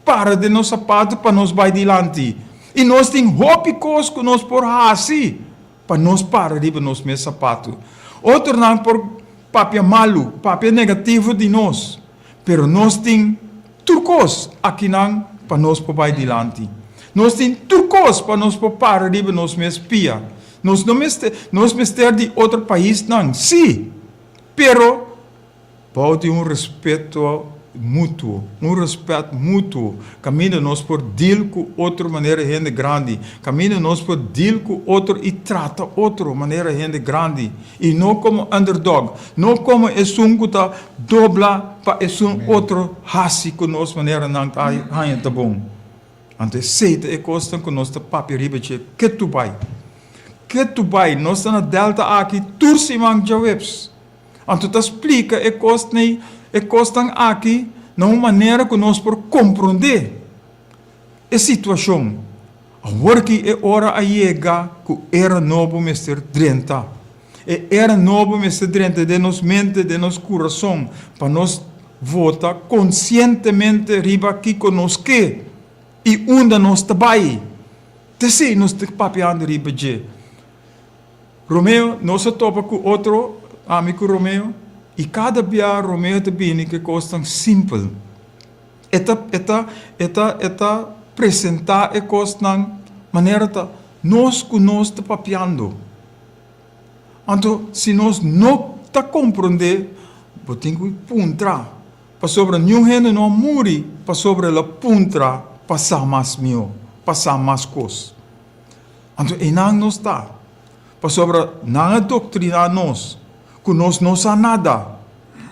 para den nos sapato pa nos bai dilanti. I nos tin hopi kos ku nos por hasi pa nos para riba nos mes sapato. Otronan por papia malu, papia negativo di nos, pero nos tin. tur kos akinan pa nos por bai dilanti. Nos tin tur kos pa nos por para riba nos mes pia. Nos no mester, nos mester di otro paisnan, sí, pero bou di un respeto mutuo, un respet mutuo, kaminda nos por deal ku otro manera hende grandi, kaminda nos por deal ku otro i trata otro manera hende grandi, i no komo underdog, no komo esun ku ta dobla pa esun otro hasi ku nos manera nan ta haña ta bon. Anto esei ta e kosnan ku nos ta papia riba dje ketu bai. Ketu bai, nos ta na Delta aki tur siman djaweps. Anto ta splika e kosnan e kosnan aki na un manera ku nos por komprondé e situashon. Awor ki e ora a yega ku era nobo mester drenta. E era nobo mester drenta den nos mente, den nos kurason, pa nos vota konsientemente riba kiko nos ke i unda nos ta bai. Ta esei nos ta papiando riba dje. Romeo, nos a topa ku otro, ami ku Romeo, i kada bia Romeo ta bini ku e kosnan simpel. E ta, e ta, e ta, e ta presentá e kosnan manera ta nos ku nos ta papiando. Anto, si nos no ta komprondé, bo tin ku puntra, pasobra niun hende no a muri pasobra el a puntra pa sa mas mihó, pa sa mas kos. Anto einan nos ta, pasobra nan a doktriná nos ku nos no sa nada.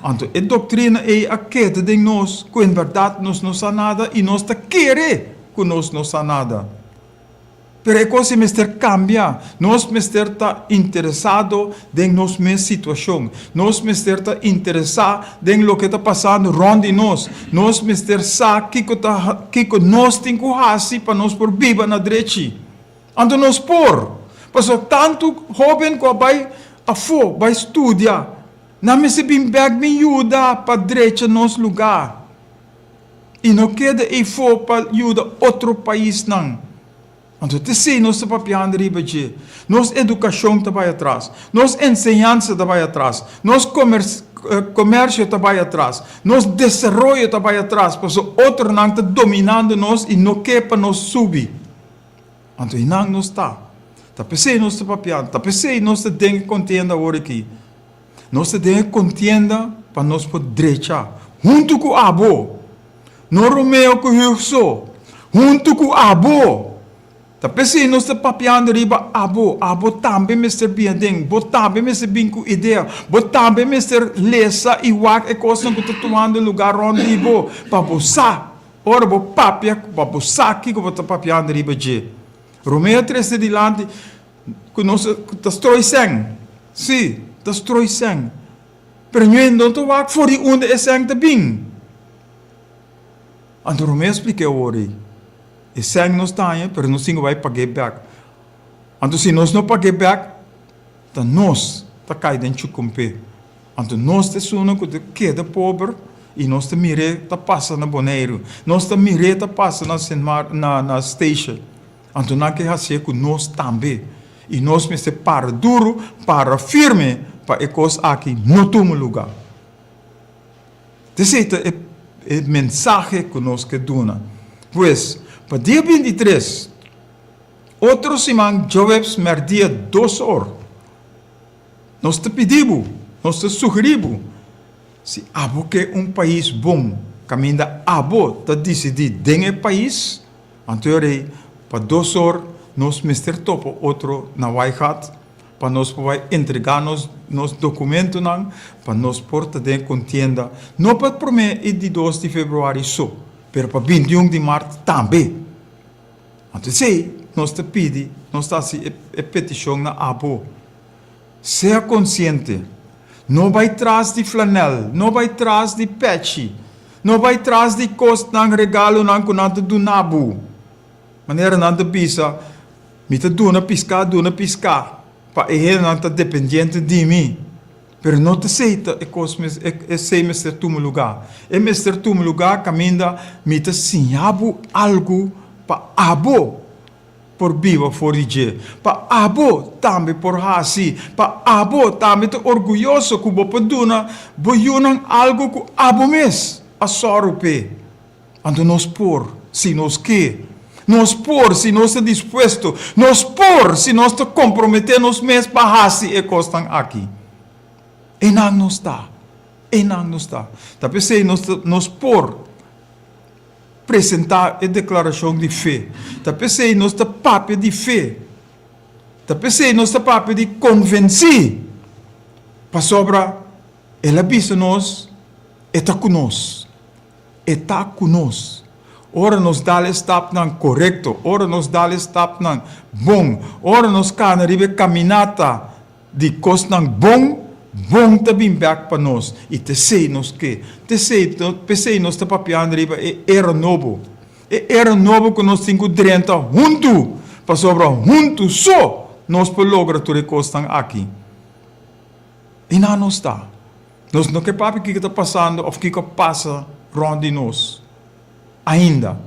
Anto e doktrina ei a keda den nos ku en bèrdat nos no sa nada i nos ta kere ku nos no sa nada. Pero e kos ei mester kambia. Nos mester ta interesado den nos mes situashon. Nos mester ta interesá den loke ta pasando rònt di nos. Nos mester sa kiko ta kiko nos tin ku hasi pa nos por biba na drechi. Anto nos por! Pasobra tantu hóben ku a bai afó bai studia, nan mester bin bèk bin yuda pa drecha nos lugá i no keda eifó pa yuda otro paisnan. Anto te esei nos ta papiando riba dje. Nos edukashon ta bai atras, nos enseñansa ta bai atras, nos komersio ta bai atras, nos desaroyo ta bai atras pasobra otronan ta dominando nos i no ke pa nos subi. Anto einan nos ta. Ta p'esei nos ta papiando, ta p'esei nos ta den e kontienda awor aki. Nos ta den e kontienda pa nos por drecha huntu ku abo. No Romeo ku Hugh so, huntu ku abo! Ta p'esei nos ta papiando riba abo, abo tambe mester bin aden, bo tambe mester bin ku idea, bo tambe mester lesa i wak e kosnan ku ta tumando lugá rònt di bo, pa bo sa, ora bo papia, pa bo sa kiko bo ta papiando riba dje. Romeo a trese dilanti ku nos ta stroi sèn, sí, ta stroi sèn. Pero ñoe no ta wak for di unda e sèn ta bin. Anto Romeo a splik'é awor ei, E sèn nos ta haña, pero nos tin ku bai pag'é bèk. Anto si nos no pag'é bèk, ta nos ta kai den chukumpé. Anto nos ta esunnan ku ta keda pober i nos ta mir'é ta pasa na Boneiru, nos ta mir'é ta pasa na Sint Maarten, na na Statia. Anto nan ke hasié ku nos tambe. I nos mester para duru, para firme pa e kos aki no tuma lugá. Esei ta e e mensahe ku nos ke duna. Pues, pa dia 23, otro siman djaweps mèrdia dos or, nos ta pidi bo, nos ta sugerí bo, si abo ke un pais bon kaminda abo ta disidí den e pais, Anto e rei, pa dos or nos mester topa otro na Waaigat pa nos por bai entregá nos nos dokumentonan pa nos por ta den kontienda, no pa promé i di dos di februari so, pero pa 21 di mart tambe. Anto esei nos ta pidi, nos ta hasi e petishon na abo. Sea konsiente. No bai tras di flanèl, no bai tras di pèchi, no bai tras di kosnan, regalonan ku nan ta duna bo. Manera nan ta bisa, Mi ta duna piská, duna piská, pa e hendenan ta dependiente di mi. Pero no ta esei ta e kos, esei mester tuma lugá. E mester tuma lugá kaminda mi ta siña bo algu pa abo por biba for di dje, pa abo tambe por hasi, pa abo tambe ta orguyoso ku bo por duna bo yunan algu ku abo mes a sòru p'e. Anto nos por, si nos ke. Nos por, si nos ta dispuesto. Nos por, si nos ta komprometé nos mes pa hasi e kosnan aki. Einan nos ta. Einan nos ta. Ta p'esei nos ta, nos por presentá e deklarashon di fe. Ta p'esei nos ta papia di fe. Ta p'esei nos ta papia di konvensí. Pasobra El a bisa nos, E ta ku nos. E ta ku nos. Ora nos dal e stapnan korekto, ora nos dal e stapnan bon, ora nos kana riba e kaminata di kosnan bon, bon ta bin bèk pa nos. I ta esei nos ke. Ta esei, p'esei nos ta papiando riba e era nobo. E era nobo ku nos tin ku drenta huntu, pasobra huntu so nos por logra tur e kosnan aki. I nan nos ta. Nos no ke papia kiko ta pasando òf kiko a pasa rònt di nos ainda.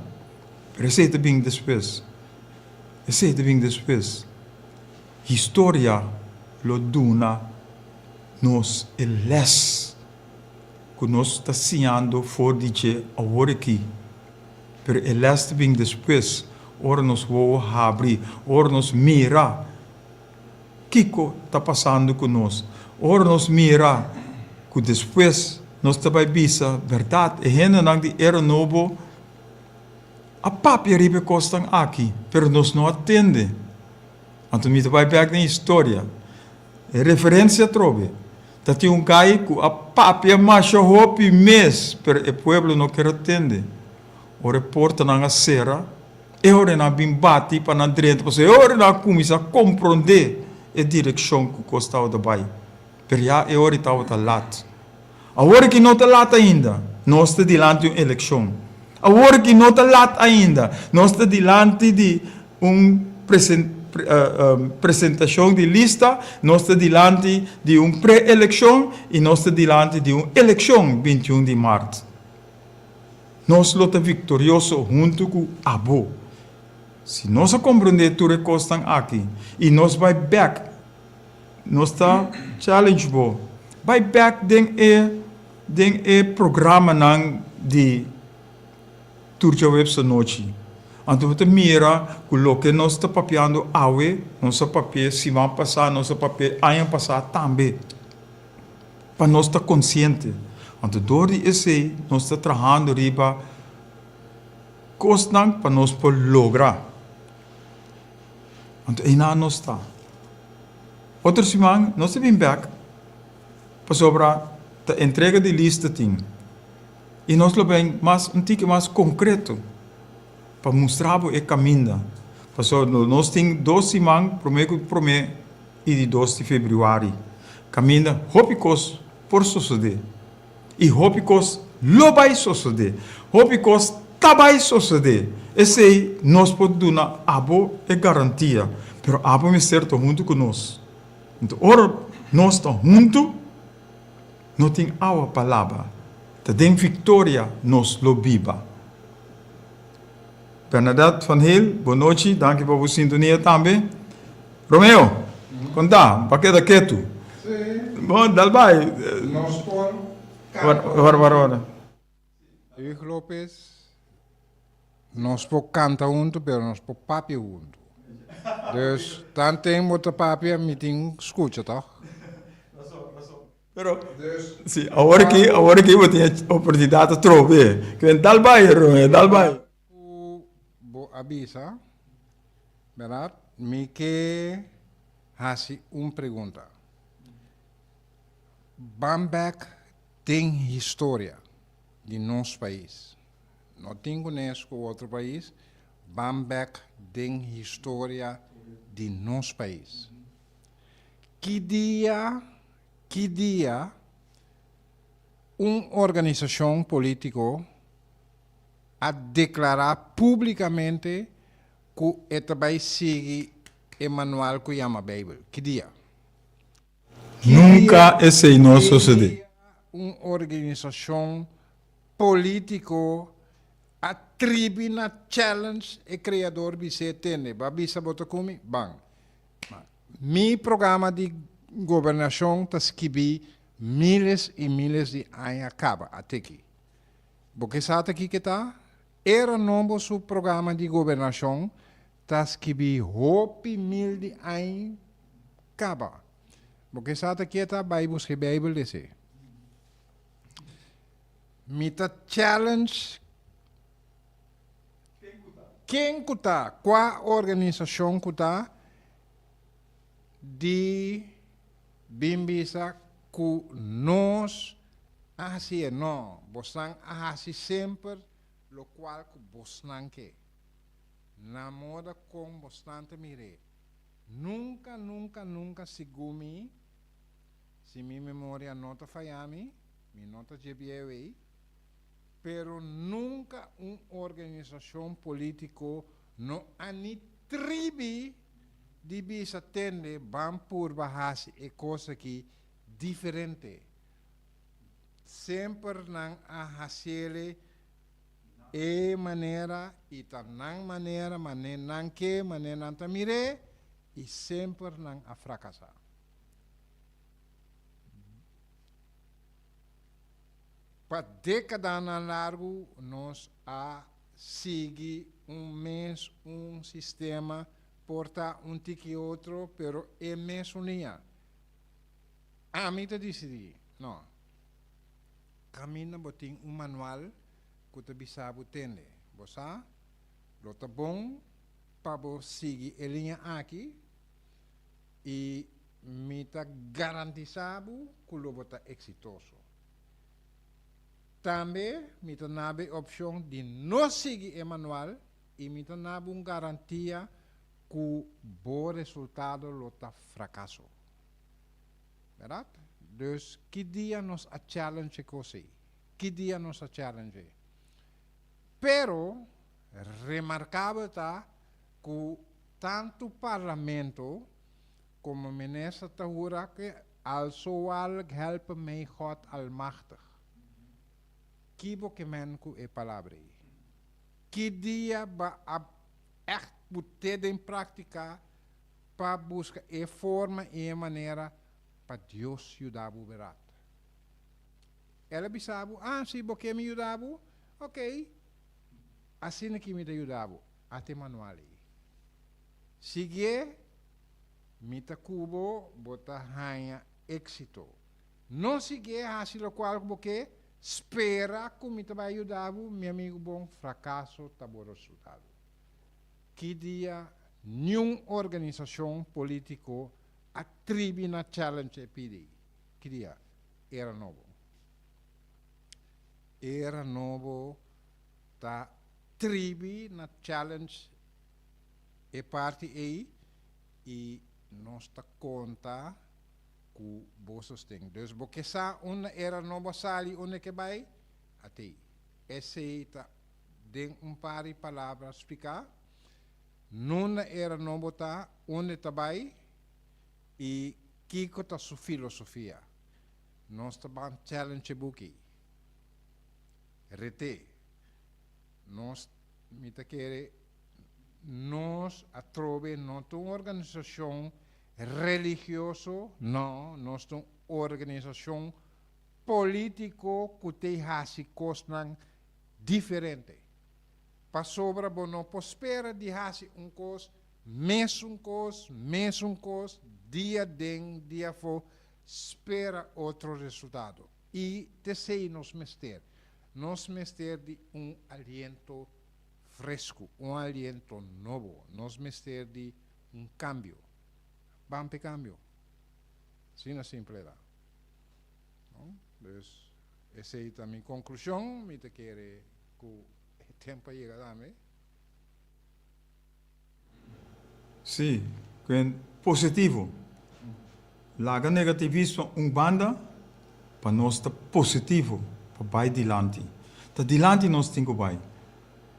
Pero esei ta bin despues. Esei ta bin despues. Historia lo duna nos e lès ku nos ta siñando for di dje awor aki. Pero e lès ta bin despues, ora nos wowo habri, ora nos mira kiko ta pasando ku nos, ora nos mira ku despues nos ta bai bisa bèrdat, e hendenan di era nobo a papia riba e kosnan aki, pero nos no a tende. Anto mi ta bai bek den historia. E referensia atrobe. Ta tin un gai ku a papia masha hopi mes, pero e pueblo no ker a tende. Ora e portanan a sera, e ora nan a bin bati pa nan drenta, pasobra e ora nan a kuminsá komprondé e direkshon ku kos tabata bai. Pero ya e ora ei tabata lat. Awor ki no ta lat ainda, nos ta dilanti un elekshon. Awor ki no ta lat ainda, nos ta dilanti di un presentashon di lista, nos ta dilanti di un pre-elekshon i nos ta dilanti di un elekshon bintiun di mart. Nos lo ta viktorioso huntu ku abo. Si nos a komprondé tur e kosnan aki i nos bai bèk, nos ta challenge bo, bai bèk den e den e programanan di tur djaweps anochi. Anto bo ta mira ku loke nos ta papiando awe, nos a papi'é siman pasá, nos a papi'é aña pasá tambe. Pa nos ta konsiente. Anto dor di esei nos ta trahando riba kosnan pa nos por logra. Anto einan nos ta. Otro siman nos ta bin bek pasobra ta entrega di lista tin i nos lo bin mas un tiki mas konkreto pa mustra bo e kaminda. Pasobra nos tin dos siman prome ku prome i di dos di febrüari kaminda hopi kos por sosodé. I hopi kos lo bai sosodé. Hopi kos ta bai sosodé. Esei nos por duna abo e garantia. Pero abo mester ta huntu ku nos. Anto ora nos ta huntu, no tin awa pa laba. Ta den viktoria nos lo biba. Bernadette van Heel, bon nochi, danki pa bo sintonia tambe. Romeo, kon ta? Bo a keda ketu. Sí. Bon, dal bai. Nos por canta. Wara, wara, wara. Hugo Lopez, nos por canta hunto, pero nos por papia hunto. Dus, tanten bo ta papia, mi tin scucha, toch? Pero, si, awor aki, awor aki bo tin e oportunidat atrobe. Ke men dal bai, Romeo, dal bai. Ku bo a bisa, bèrdat? Mi ke hasi un pregunta. Ban bèk den historia di nos pais. No tin kunes ku otro pais, ban bèk den historia di nos pais. Ki dia, ki dia un organisashon polítiko a deklará públikamente ku e ta bai sigui e manual ku yama Beibel? Ki dia? Ki Nunka dia, esei no a ki sosodé. dia un organisashon polítiko a tribi na challenge e Kreador bis'é, Tende, bo a bisa bo ta ku mi? Ban. Ma mi programa di gobernashon ta skibí miles i miles di aña kaba, ateki. Bo ke sa ta kiko ta? Era Nobo su programa di gobernashon ta skibí hopi mil di añ kaba. Bo ke sa ta ke ta? Bai buska e Beibel dese. Mi ta challenge ken ku ta, kua organisashon ku ta di bin bisa ku nos a hasié. No, bosnan a hasi semper lokual ku bosnan ke. Na moda kon bosnan ta mir'é. Nunka, nunka, nunka sigun mi, si mi memoria no ta faya mi, mi no ta dje bieu ei, pero nunka un organisashon polítiko no a ni tribi di bisa tende ban purba hasi e kos aki diferente. Semper nan a hasiele e manera i ta nan manera mané nan ke, mané nan ta mir'é i semper nan a frakasá. Pa dékadanan largu nos a sigui un mes un sistema, por ta un tiki otro, pero e mesun liña. Ami ta disidí, no. Kaminda bo tin un manual ku ta bisa bo tende. Bo sa, lo ta bon pa bo sigui e liña aki i mi ta garantisá bo ku lo bo ta eksitoso. Tambe mi ta naba e opshon di no sigui e manual i mi ta naba un garantia ku bo resultado lo ta frakaso. Bèrdat? Dus ki dia nos a challenge e kos ei? Ki dia nos a challenge ei? Pero remarkabel ta ku tantu parlamento komo minister ta hura ku al zoal helpe mij God almachtig. Ki bo ke men ku e palabra ei? Ki dia bo a ègt put'é den práktika pa buska e forma i e manera pa Dios yuda bo berat. El a bisa bo, Ah, si bo ke mi yuda bo, ok, asina ki mi ta yuda bo, ata e manual ei. Siguié, mi ta ku bo, bo ta haña éksito. No siguié hasi lokual ku bo ke, spera ku mi ta bai yuda bo, mi amigu bon, frakaso ta bo resultado. Ki dia niun organisashon polítiko a tribi na challenge e pidi? Ki dia? Era Nobo. Era Nobo ta tribi na challenge e parti ei i nos ta konta ku bo sosten. Dus bo ke sa unda Era Nobo a sali, unda e ke bai? Atei. Esei ta Den un par di palabra spliká nunda era nobo ta, unda e ta bai i kiko ta su filosofia. Nos ta ban challenge e buki. Ret'é. Nos, mi ta kere, nos atrobe no ta un organisashon religioso, no, nos ta un organisashon polítiko ku t'ei hasi kosnan diferente. Pasobra bo no por spera di hasi un kos mesun kos, mesun kos, dia den, dia afó, spera otro resultado. I t'esei nos mester. Nos mester di un aliento fresku, un aliento nobo. Nos mester di un kambio. Ban p'e kambio. Asina simple ta. No? Dus. Esei ta mi konklushon, mi ta kere ku e tempu a yega tambe. Sí, kuen positivo. Laga negativismo un banda pa nos ta positivo pa bai dilanti. Ta dilanti nos tin ku bai.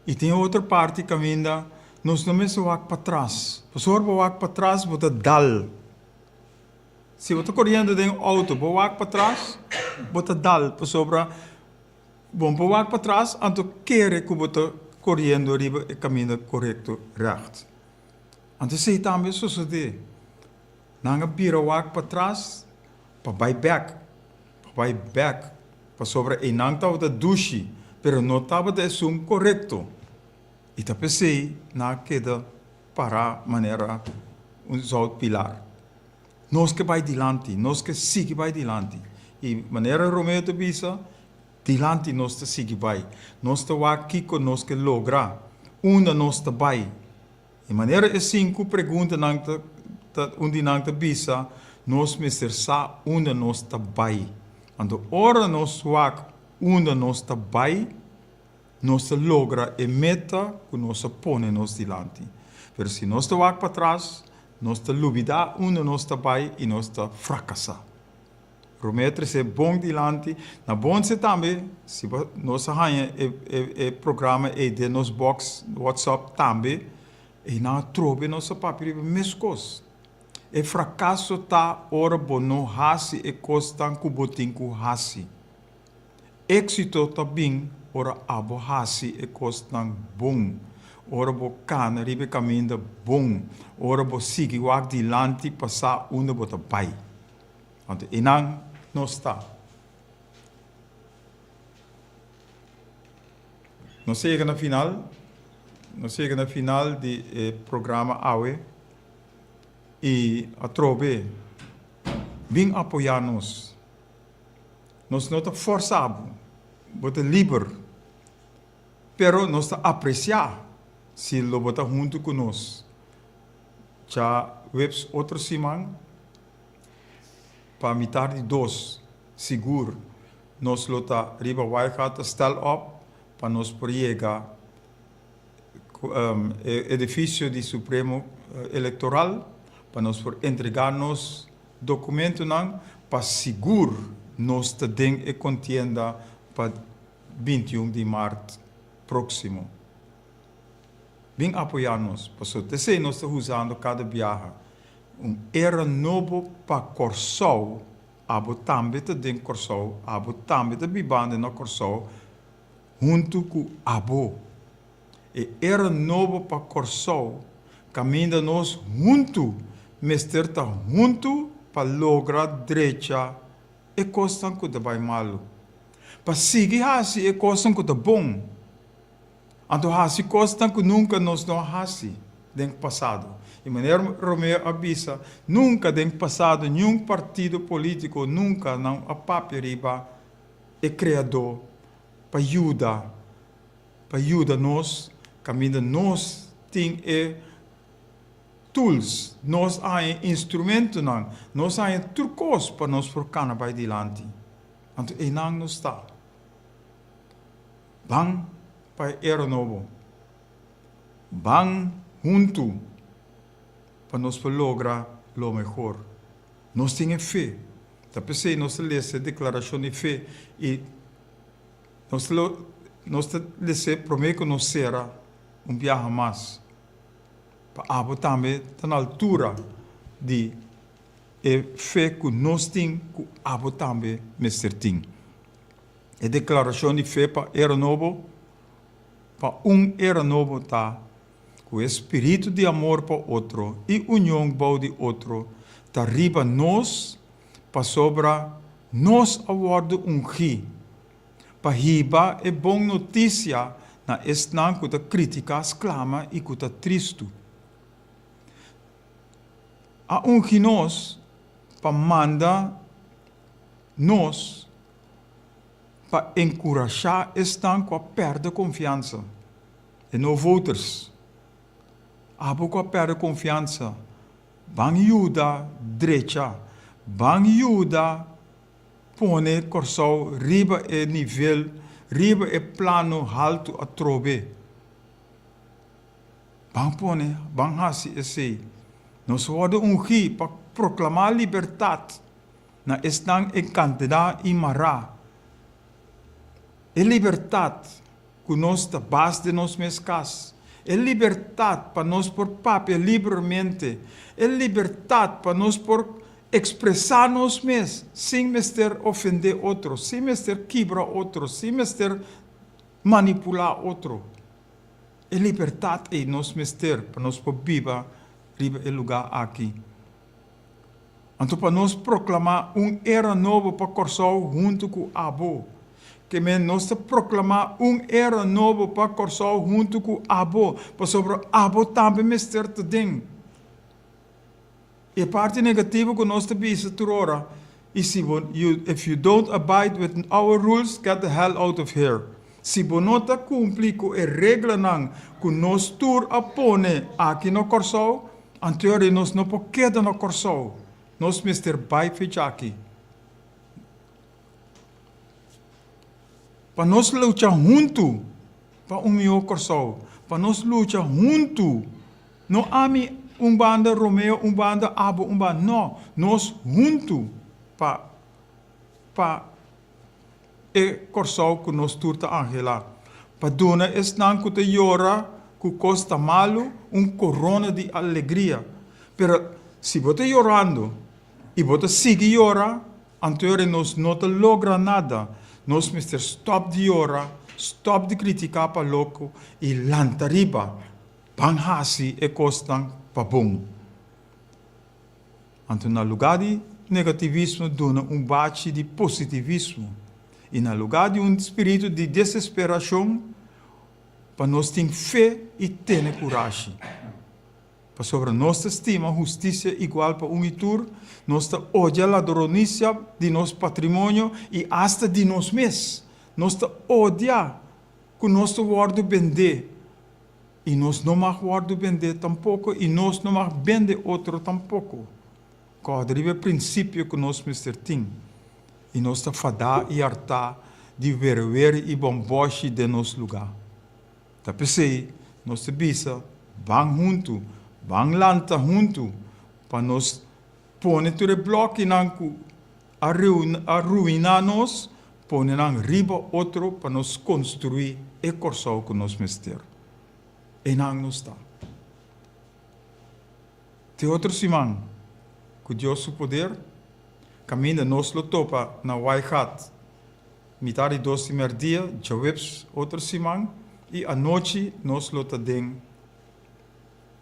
I tin otro parti kaminda nos no mester wak patras. Pasobra bo wak patras bo ta dal. Si bo ta koriendo den outo, bo wak patras, bo ta dal pasobra bo no por wak patras anto kere ku bo ta koriendo riba e kaminda korekto règt. Anto esei tambe a sosodé. Nan a bira wak patras pa bai bèk, pa bai bèk pasobra einan tabata dushi. pero no tabata esun korekto. I ta p'esei nan a keda pará manera un zoutpilar. Nos ke bai dilanti, nos ke sigui bai dilanti. I manera Romeo ta bisa, dilanti nos ta sigui bai. Nos ta wak kiko nos ke logra, unda nos ta bai. I manera e sinku preguntanan ta ta un di nan ta bisa, nos mester sa unda nos ta bai. Anto ora nos wak unda nos ta bai, nos ta logra e meta ku nos a pone nos dilanti. Pero si nos ta wak patras, nos ta lubidá unda nos ta bai i nos ta frakasá. Romeo a tres'é bon dilanti. Na Bonse tambe, si bo nos a haña e e e programa ei den nos box WhatsApp tambe, einan atrobe nos a papia riba meskos. E frakaso ta ora bo no hasi e kosnan ku bo tin ku hasi. Éksito ta bin ora abo hasi e kosnan bon, ora bo kana riba e kaminda bon, ora bo sigui wak dilanti pa sa unda bo ta bai. Anto einan nos ta. Nos a yega na final, nos a yega na final di e programa awe i atrobe bin apoyá nos. Nos no ta forsa bo, bo ta liber, pero nos ta apresiá si lo bo ta huntu ku nos. Djaweps otro siman pa mitar di dos sigur nos lo ta riba Waaigat ta stel op pa nos por yega e edifisio di Supremo Elektoral pa nos por entregá nos Dokumentonan pa sigur nos ta den e kontienda pa 21 di mart próksimo. Bin apoyá nos, pasobra t'esei nos ta usando kada biaha. Un era nobo pa Kòrsou, abo tambe ta den Kòrsou, abo tambe ta bibando na Kòrsou huntu ku abo. E era nobo pa Kòrsou kaminda nos huntu mester ta huntu pa logra drecha e kosnan ku ta bai malu, pa sigui hasi e kosnan ku ta bon, anto hasi kosnan ku nunka nos no a hasi den pasado. I manera Romeo a bisa, nunka den pasado niun partido polítiko nunka nan a papia riba e Kreadó pa yuda pa yuda nos kaminda nos tin e tools, nos a haña e instrumentonan, nos a haña tur kos pa nos por kana bai dilanti. Anto einan nos ta. Ban pa e era nobo. Ban huntu pa nos por logra lo mehor. Nos tin e fe. Ta p'esei nos ta lesa e deklarashon di fe i. Nos lo nos ta desea prome ku nos sera un biaha mas pa abo tambe ta na altura di e fe ku nos tin ku abo tambe mester tin. E deklarashon di fe pa era nobo pa un era nobo ta ku e spiritu di amor pa otro i union bou di otro ta riba nos pasobra nos a wòrdu ungí pa hiba e bon notisia na esnan ku ta kritiká, sklama i ku ta tristu. A ungi nos pa manda nos pa enkurashá esnan ku a pèrdè konfiansa, e no voters. Abo ku a pèrdè konfiansa, Ban yuda drecha. Ban yuda pone Kòrsou riba e nivel, riba e plano haltu atrobe. Ban pone, ban hasi esei. Nos wòrdu ungí pa proklamá libertat na esnan enkantená i mará. E libertat ku nos ta bas den nos mes kas, e libertat pa nos por papia libramente, e libertat pa nos por ekspresá nos mes sin mester ofendé otro, sin mester kibra otro, sin mester manipulá otro. E libertat ei nos mester pa nos por biba riba e lugá aki. Anto pa nos proklamá un era nobo pa Kòrsou huntu ku abo. Ke men nos ta proklamá un era nobo pa Kòrsou huntu ku abo, pasobra abo tambe mester ta den. E parti negativo ku nos ta bisa tur ora, i si bo, you, if you don't abide with our rules, get the hell out of here. Si bo no ta kumpli ku e reglanan ku nos tur a pone aki na Kòrsou, anteori nos no por keda na Kòrsou. Nos mester bai fecha aki. Pa nos lucha huntu pa un mihó Kòrsou. Pa nos lucha huntu. No ami un banda, Romeo un banda, abo un banda. No, nos huntu pa pa e Kòrsou ku nos tur ta anhelá. Pa duna esnan ku ta yora ku kos ta malu un korona di alegria. Pero si bo ta yorando i bo ta sigui yora, anto nos no ta logra nada. Nos mester stòp di yora, stòp di kritiká pa loko i lanta riba. Ban hasi e kosnan pa bon. Anto na lugá di negativismo duna un bachi di positivismo i na lugá di un spiritu di desesperashon pa nos tin fe i tene kurashi. Pasobra nos ta stima hustisia igual pa un i tur, nos ta odia ladronisia di nos patrimonio i asta di nos mes. Nos ta odia ku nos ta wòrdu bendé I nos no mag wòrdu bendé tampoko i nos no mag bende otro tampoko. Kòrda riba e prinsipio ku nos mester tin. I nos ta fadá i hartá di werewere i bòmbòshi den nos lugá. Ta p'esei nos ta bisa, Ban huntu, ban lanta huntu pa nos pone tur e blòkinan ku a ruiná nos, pone nan riba otro pa nos konstruí e Kòrsou ku nos mester. Einan nos ta. Te otro siman, ku Dios su poder, kaminda nos lo topa na Waaigat mitar di dos di mèrdia, djaweps otro siman, i anochi nos lo ta den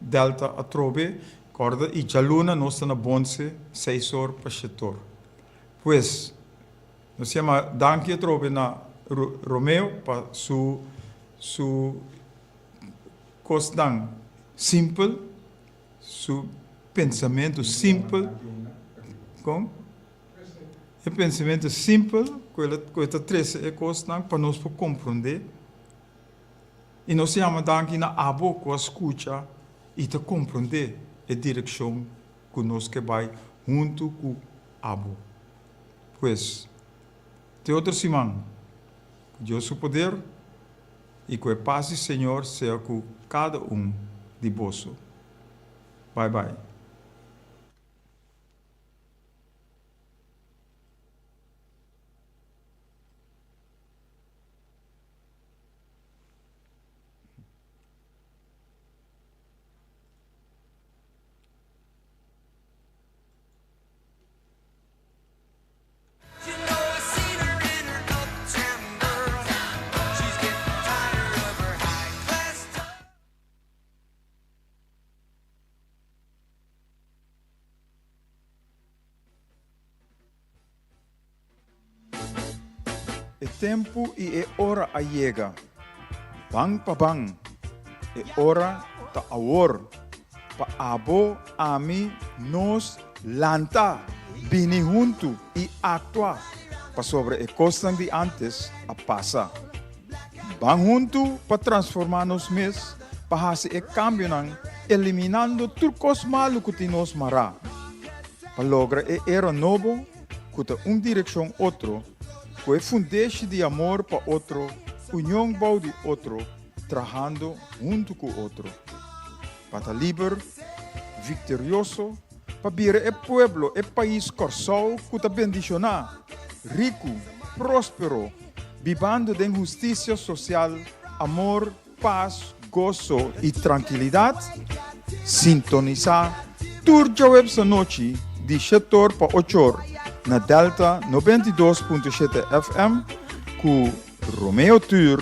Delta atrobe, kòrda i djaluna nos ta na Bonse seis or pa shetor. Pues, nos yama danki atrobe na Romeo pa su su kosnan simpel, su pensamentu simpel, kon? E pensamentu simpel ku el ku e ta trese e kosnan pa nos por komprondé. I nos yama danki na abo ku a skucha i ta komprondé e direkshon ku nos ke bai huntu ku abo. Pues, te otro siman, ku Dios su poder i ku e pas di Señor sea ku kada un di boso. Bai bai. E tempu i e ora a yega. Ban pa ban. E ora ta awor. Pa abo, ami, nos, lanta, bini huntu i aktua, pasobra e kosnan di ántes a pasa. Ban huntu pa transformá nos mes, pa hasi e kambionan, eliminando tur kos malu ku tin nos mará, pa logra e era nobo ku ta un direkshon otro, ku e fundeshi di amor pa otro, union bou di otro, trahando huntu ku otro. Pa ta liber, viktorioso, pa bira e pueblo, e pais Kòrsou ku ta bendishoná, riku, próspero, bibando den hustisia sosial, amor, pas, goso i trankilidat, sintonisá tur djaweps anochi di shetor pa ochor na Delta 92.7 FM ku Romeo Tuur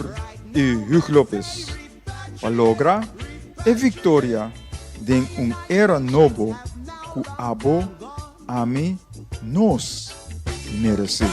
i Hugh Lopez pa logra e viktoria den un era nobo ku abo, ami, nos meresé.